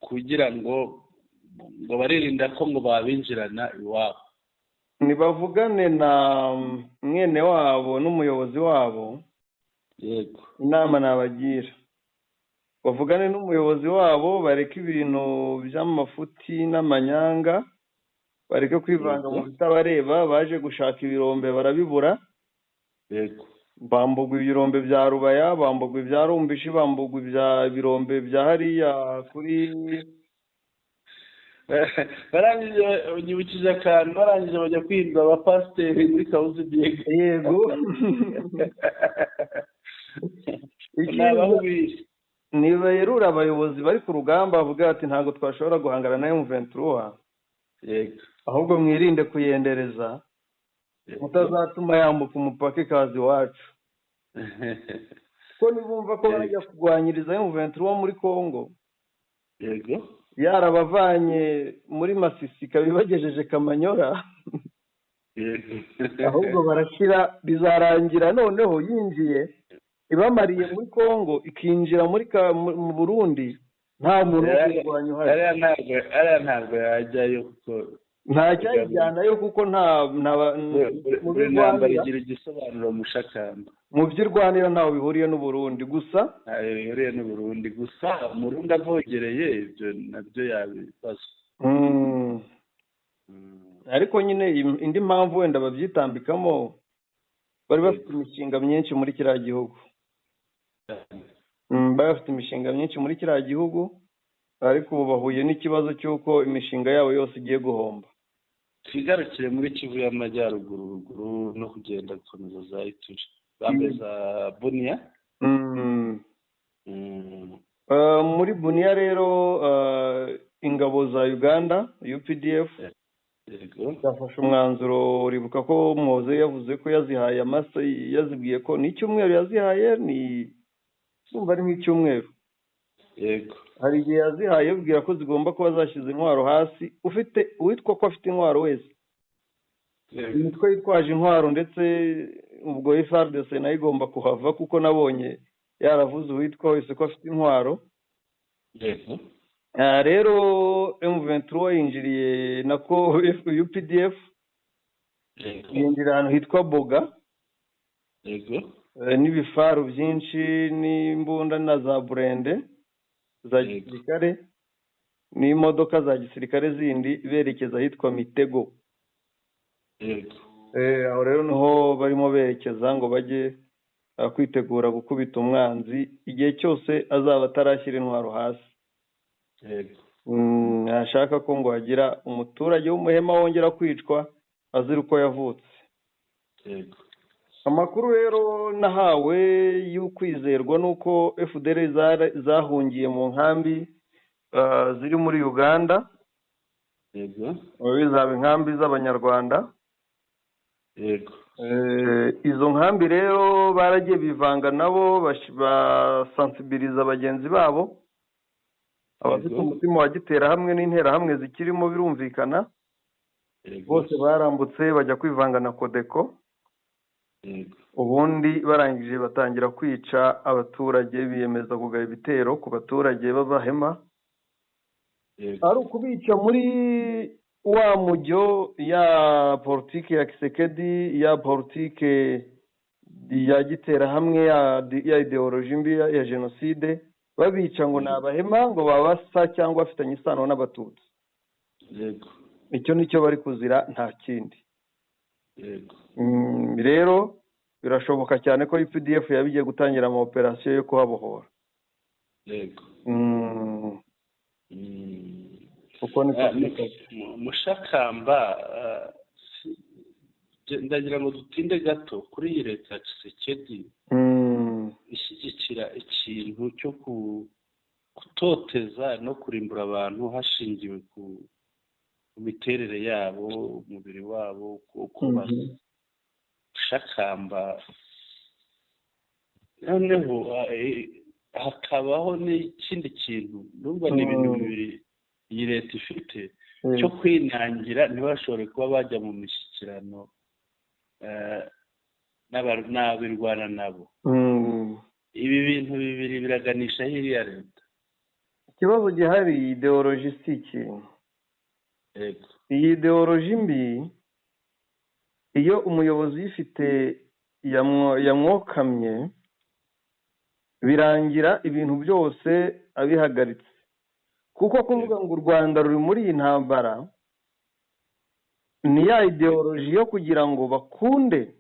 kugira ngo baririnda ko ngo babinjirana iwabo. Nibavugane na mwene wabo n'umuyobozi wabo. Yego. Inama nabagira, bavugane n'umuyobozi wabo, bareke ibintu by'amafuti n'amanyanga, bareke kwivanga mu bitabareba. Baje gushaka ibirombe barabibura. Yego. Bambugwa ibirombe bya Rubaya, bambugwa ibya Rumbishi, bambugwa ibya birombe bya hariya kuri barangije unyibukije akantu, barangije bajya kwihindura abapasiteri muri Kabuzi Diego. Yego. Niba yerura abayobozi bari ku rugamba bavuga ati ntabwo twashobora guhangana na M23. Yego. Ahubwo mwirinde kuyendereza mutazatuma yambuka umupaka ikaza iwacu. Kuko nibumva ko bajya kurwanyiriza M23 muri Kongo. Yego. Yarabavanye muri Masisi ikabibagejeje Kamanyora. Yego. Ahubwo barashyira, bizarangira noneho yinjiye ibamariye muri Kongo, ikinjira muri mu Burundi, nta muntu wo kurwanya uhari. Ariya ntabwo yajyayo kuko nta cyayijyanayo, kuko nta buri ntambara igira igisobanuro Mushakamba. Mu by'irwanira ntaho bihuriye n'u Burundi gusa. Ntaho bihuriye n'u Burundi gusa, Umurundi avogereye ibyo nabyo yabibazwa. Ariko nyine indi mpamvu wenda babyitambikamo, bari bafite imishinga myinshi muri kiriya gihugu. Bari bafite imishinga myinshi muri kiriya gihugu, ariko ubu bahuye n'ikibazo cy'uko imishinga yabo yose igiye guhomba. Twigarukire muri Kivu y'Amajyaruguru ruguru no kugenda gukomeza za Ituri, bambe za Bunia. Muri Bunia rero, ingabo za Uganda UPDF zafashe umwanzuro. Uribuka ko Muhoze yavuze ko yazihaye amasa, yazibwiye ko ni icyumweru yazihaye, ni ndumva ari nk'icyumweru. Yego. Hari igihe yazihaye abwira ko zigomba kuba zashyize intwaro hasi, ufite uwitwa ko afite intwaro wese, imitwe yitwaje intwaro, ndetse ubwo FARDC nayo igomba kuhava, kuko nabonye yaravuze uwitwa wese ko afite intwaro. Yego. Rero M23 yinjiriye, nako UPDF yinjira ahantu hitwa Boga. Yego. N'ibifaru byinshi n'imbunda na za burende za gisirikare n'imodoka za gisirikare zindi, berekeza ahitwa Mitego. Yego. Aho rero niho barimo berekeza ngo bajye kwitegura gukubita umwanzi igihe cyose azaba atarashyira intwaro hasi. Yego. Ntashaka ko ngo hagira umuturage w'umuhema wongera kwicwa azira uko yavutse. Yego. Amakuru rero nahawe y'ukwizerwa nuko FDL zahungiye mu nkambi ziri muri Uganda. Yego. Bizaba inkambi z'Abanyarwanda. Yego. Izo nkambi rero baragiye bivanga nabo, basansibiliza bagenzi babo abafite umutima wa giterahamwe n'interahamwe zikirimo, birumvikana. Bose barambutse bajya kwivanga na Kodeko. Ubundi barangije batangira kwica abaturage, biyemeza kugaba ibitero ku baturage b'Abahema. Ari ukubica muri wa mujyo ya politiki ya Kisekedi, ya politiki ya giterahamwe, ya ideoloji mbi ya jenoside, babica ngo ni Abahema, ngo babasa cyangwa bafitanye isano n'Abatutsi. Yego. Icyo nicyo bari kuzira, nta kindi. Yego. Rero birashoboka cyane ko UPDF yabigiye gutangira ama operasiyo yo kuhabohora. Yego. Uko niko Mushakamba, ndagira ngo dutinde gato kuri iyi leta ya Tshisekedi ishyigikira ikintu cyo gutoteza no kurimbura abantu hashingiwe ku miterere yabo, umubiri wabo, uko basa. Mushakamba, noneho hakabaho n'ikindi kintu, nubwo ni ibintu bibiri iyi leta ifite cyo kwinangira, ntibashobore kuba bajya mu mishyikirano n'abirwana nabo. Ibi bintu bibiri biraganisha hiriya leta. Ikibazo gihari ideoloji si ikintu. Iyi ideoloji mbi iyo umuyobozi uyifite yamwokamye, birangira ibintu byose abihagaritse. Kuko kuvuga ngo u Rwanda ruri muri iyi ntambara ni ya ideoloji yo kugira ngo bakunde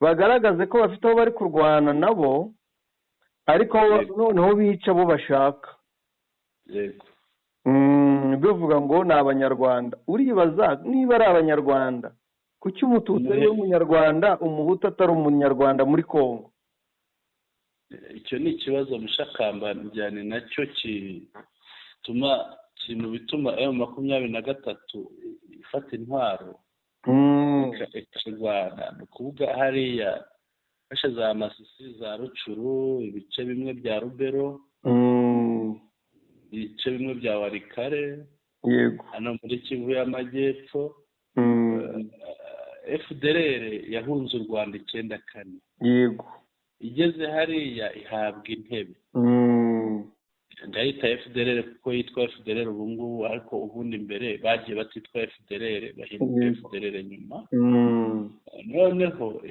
bagaragaze ko bafite aho bari kurwana nabo, ariko noneho bica abo bashaka. Yego. Bivuga ngo ni Abanyarwanda. Uribaza niba ari Abanyarwanda, kuki Umututsi ari we Munyarwanda, Umuhutu atari Umunyarwanda muri Kongo? Icyo ni ikibazo Mushakamba, njyane nacyo gituma kiri mu bituma M23 ifata intwaro ikarwana. Ni ukuvuga hariya fashe za Masisi, za Rucuru, ibice bimwe bya Rubero, ibice bimwe bya Warikare, yego, hano muri Kivu y'Amajyepfo. FDLR yahunze u Rwanda 94. Yego. Igeze hariya ihabwa intebe. Ndayita FDLR kuko yitwa FDLR ubu ngubu, ariko ubundi mbere bagiye batitwa FDLR, bahinduka FDLR nyuma. Noneho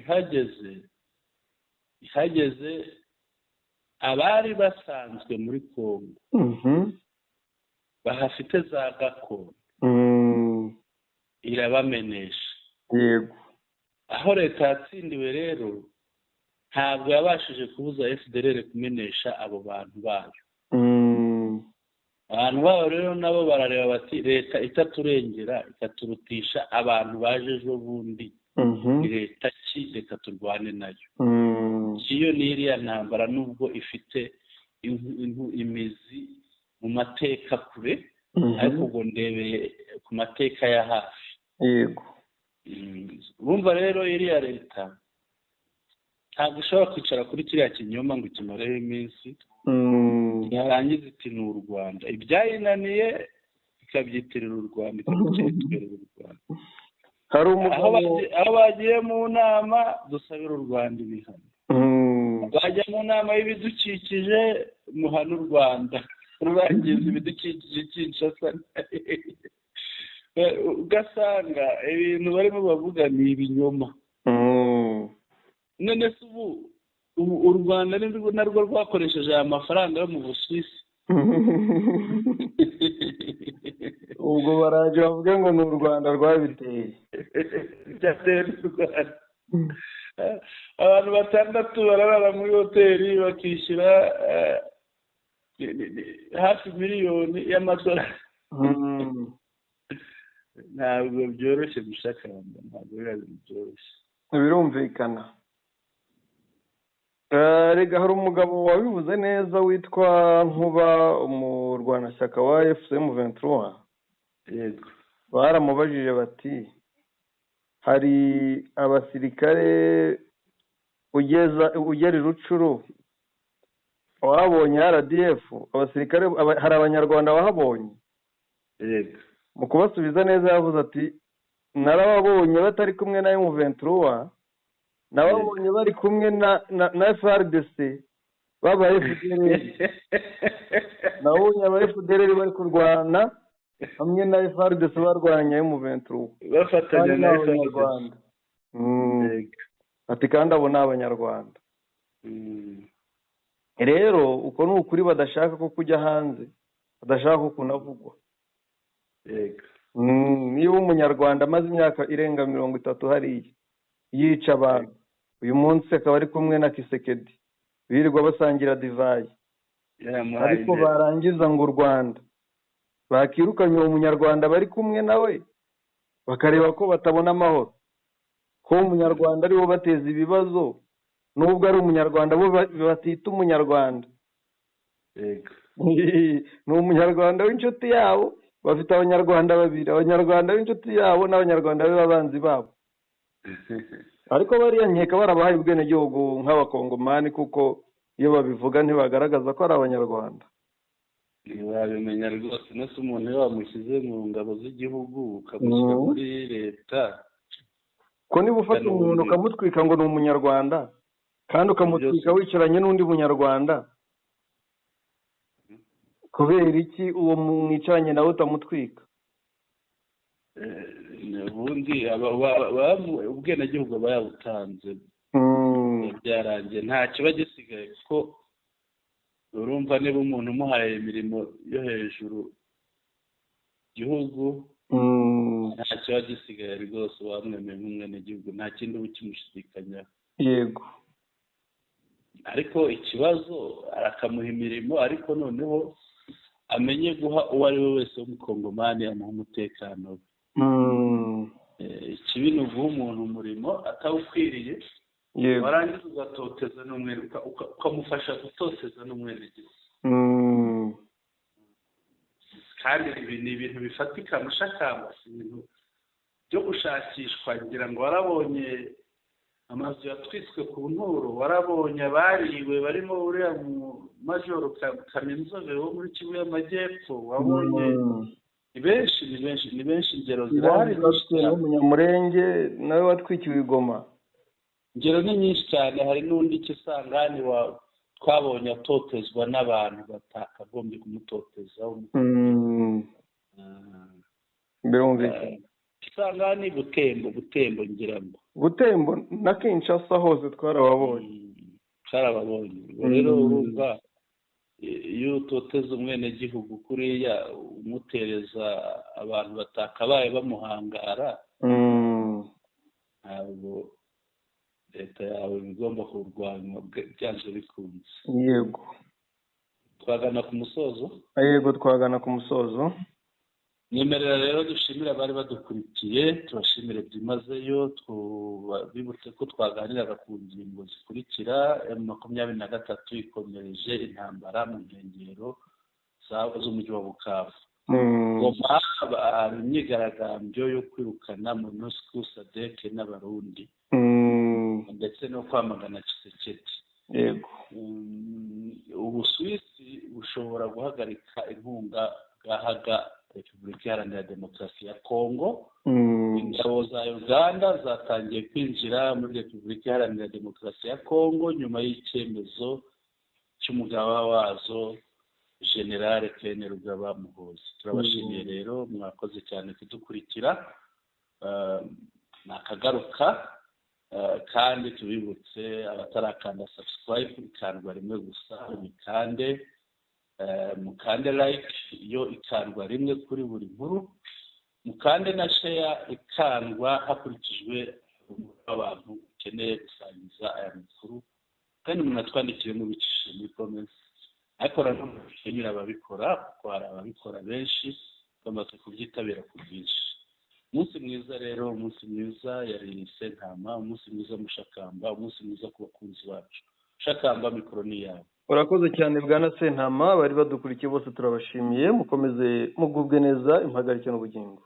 ihageze abari basanzwe muri Kongo bahafite za gakondo, irabamenesha. Yego. Aho leta yatsindiwe rero ntabwo yabashije kubuza FDLR kumenesha abo bantu bayo. Abantu babo rero nabo barareba bati leta itaturengera, ikaturutisha abantu baje ejo bundi, ni leta ki? Reka turwane nayo. Iyo ni iriya ntambara, nubwo ifite imizi mu mateka kure, ariko ubwo ndebeye ku mateka ya hafi. Yego. Urumva rero iriya leta ntabwo ishobora kwicara kuri kiriya kinyoma ngo ikimareho iminsi, yarangiza iti ni u Rwanda, ibyayinaniye ikabyitirira u Rwanda, ikabyitirira u Rwanda. Hari umugabo aho bagiye mu nama dusabira u Rwanda ibihano, bajya mu nama y'ibidukikije muhana u Rwanda rurangiza ibidukikije Kinshasa, ugasanga ibintu barimo bavuga ni ibinyoma. None se ubu u Rwanda narwo rwakoresheje aya mafaranga yo mu Busuwisi? Ubwo baraje bavuge ngo ni u Rwanda rwabiteye. Byateye u Rwanda. Abantu batandatu bararara muri hoteli bakishyura hafi miliyoni y'amadolari. Ntabwo byoroshye Mushakamba, ntabwo biba byoroshye. Birumvikana. Rega hari umugabo wabivuze neza witwa Nkuba, umurwanashyaka wa FCM 23. Yego. Baramubajije bati hari abasirikare ugera i Rucuru wabonye RDF, abasirikare hari abanyarwanda wahabonye? Yego. Mu kubasubiza neza yavuze ati narababonye batari kumwe na M23, nababonye bari kumwe na FARDC baba FDLR, nabonye aba FDLR bari kurwana hamwe na FARDC barwanya M23 bafatanya na Abanyarwanda. Ati kandi abo ni abanyarwanda. Rero uko ni ukuri badashaka ko kujya hanze, badashaka ko kunavugwa. Yego. Niba umunyarwanda amaze imyaka irenga 30 hariya yica abantu, uyu munsi akaba ari kumwe na Kisekedi birirwa basangira divayi, ariko barangiza ngo u Rwanda bakirukanye uwo munyarwanda bari kumwe nawe, bakareba ko batabona amahoro, ko umunyarwanda ariwo bateza ibibazo, nubwo ari umunyarwanda bo batita umunyarwanda. Yego. Ni umunyarwanda w'inshuti yabo, bafite abanyarwanda babiri, abanyarwanda b'inshuti yabo n'abanyarwanda b'abanzi babo. Ariko bariya nkeka barabahaye ubwenegihugu nk'abakongomani, kuko iyo babivuga ntibagaragaza ko ari abanyarwanda. Ntibabimenya rwose. Nese umuntu iyo wamushyize mu ngabo z'igihugu ukamushyira muri leta, ko niba ufata umuntu ukamutwika ngo ni umunyarwanda, kandi ukamutwika wicaranye n'undi munyarwanda, kubera iki uwo mwicaranye nawe utamutwika? Ubundi ubwenegihugu aba yabutanze, byarangiye, nta kiba gisigaye, kuko urumva niba umuntu umuhaye imirimo yo hejuru gihugu, nta kiba gisigaye rwose, wamwemeye nk'umwenegihugu, nta kindi uba ukimushidikanyaho. Yego. Ariko ikibazo arakamuha imirimo, ariko noneho amenye guha uwo ari we wese w'umukongomani amuha umutekano we. Ikibi ni uguha umuntu umurimo atawukwiriye, warangiza ugatoteza n'umwene, ukamufasha gutoteza n'umwenegihugu. Kandi ibi ni ibintu bifatika, mushakamba, si ibintu byo gushakishwa. Ngira ngo warabonye amazu yatwitswe ku Nturo, warabonye abariwe barimo uriya mu majoro Kaminzobe wo muri Kivu y'Amajyepfo, wabonye ni benshi, ni benshi, ni benshi, ingero zirahari nyinshi cyane. N'umunyamurenge nawe watwikiwe i Goma. Ingero ni nyinshi cyane. Hari n'undi Kisangani twabonye atotezwa n'abantu batakagombye kumutoteza. Birumvikana. Kisangani, Butembo ngira ngo Butembo na Kinshasa hose twarababonye. Twarababonye. Rero urumva iyo utoteza umwenegihugu kuriya, umutereza abantu batakabaye bamuhangara, ntabwo leta yawe igomba kurwanywa byanze bikunze. Yego. Twagana ku musozo? Yego, twagana ku musozo. Nyemerera rero dushimire abari badukurikiye, tubashimire byimazeyo, tubibutse ko twaganiraga ku ngingo zikurikira: M23 ikomereje intambara mu nkengero z'umujyi wa Bukavu. Goma hari imyigaragambyo yo kwirukana MONUSCO, SADC n'Abarundi, ndetse no kwamagana Tshisekedi. Yego. Ubusuwisi bushobora guhagarika inkunga bwahaga Repubulika Iharanira Demokarasi ya Kongo. Ingabo za Uganda zatangiye kwinjira muri Repubulika Iharanira Demokarasi ya Kongo nyuma y'icyemezo cy'umugaba wazo General Kainerugaba Muhoozi. Turabashimiye rero, mwakoze cyane kudukurikira. Nakagaruka, kandi tubibutse abatarakanda subscribe, ikandwa rimwe gusa, mukande mukande like, iyo ikandwa rimwe kuri buri nkuru, mukande na share ikandwa hakurikijwe abantu ukeneye gusangiza aya makuru, kandi munatwandikire mubicishije muri comments. Ariko nanone dushimira ababikora, kuko hari ababikora benshi bamaze kubyitabira ku bwinshi. Umunsi mwiza rero, umunsi mwiza. Yari Sentama, umunsi mwiza Mushakamba, umunsi mwiza ku bakunzi bacu. Shakamba, mikoro ni yawe. Urakoze cyane, bwana Sentama. Bari badukurikiye bose turabashimiye. Mukomeze mugubwe neza, impagarike n'ubugingo.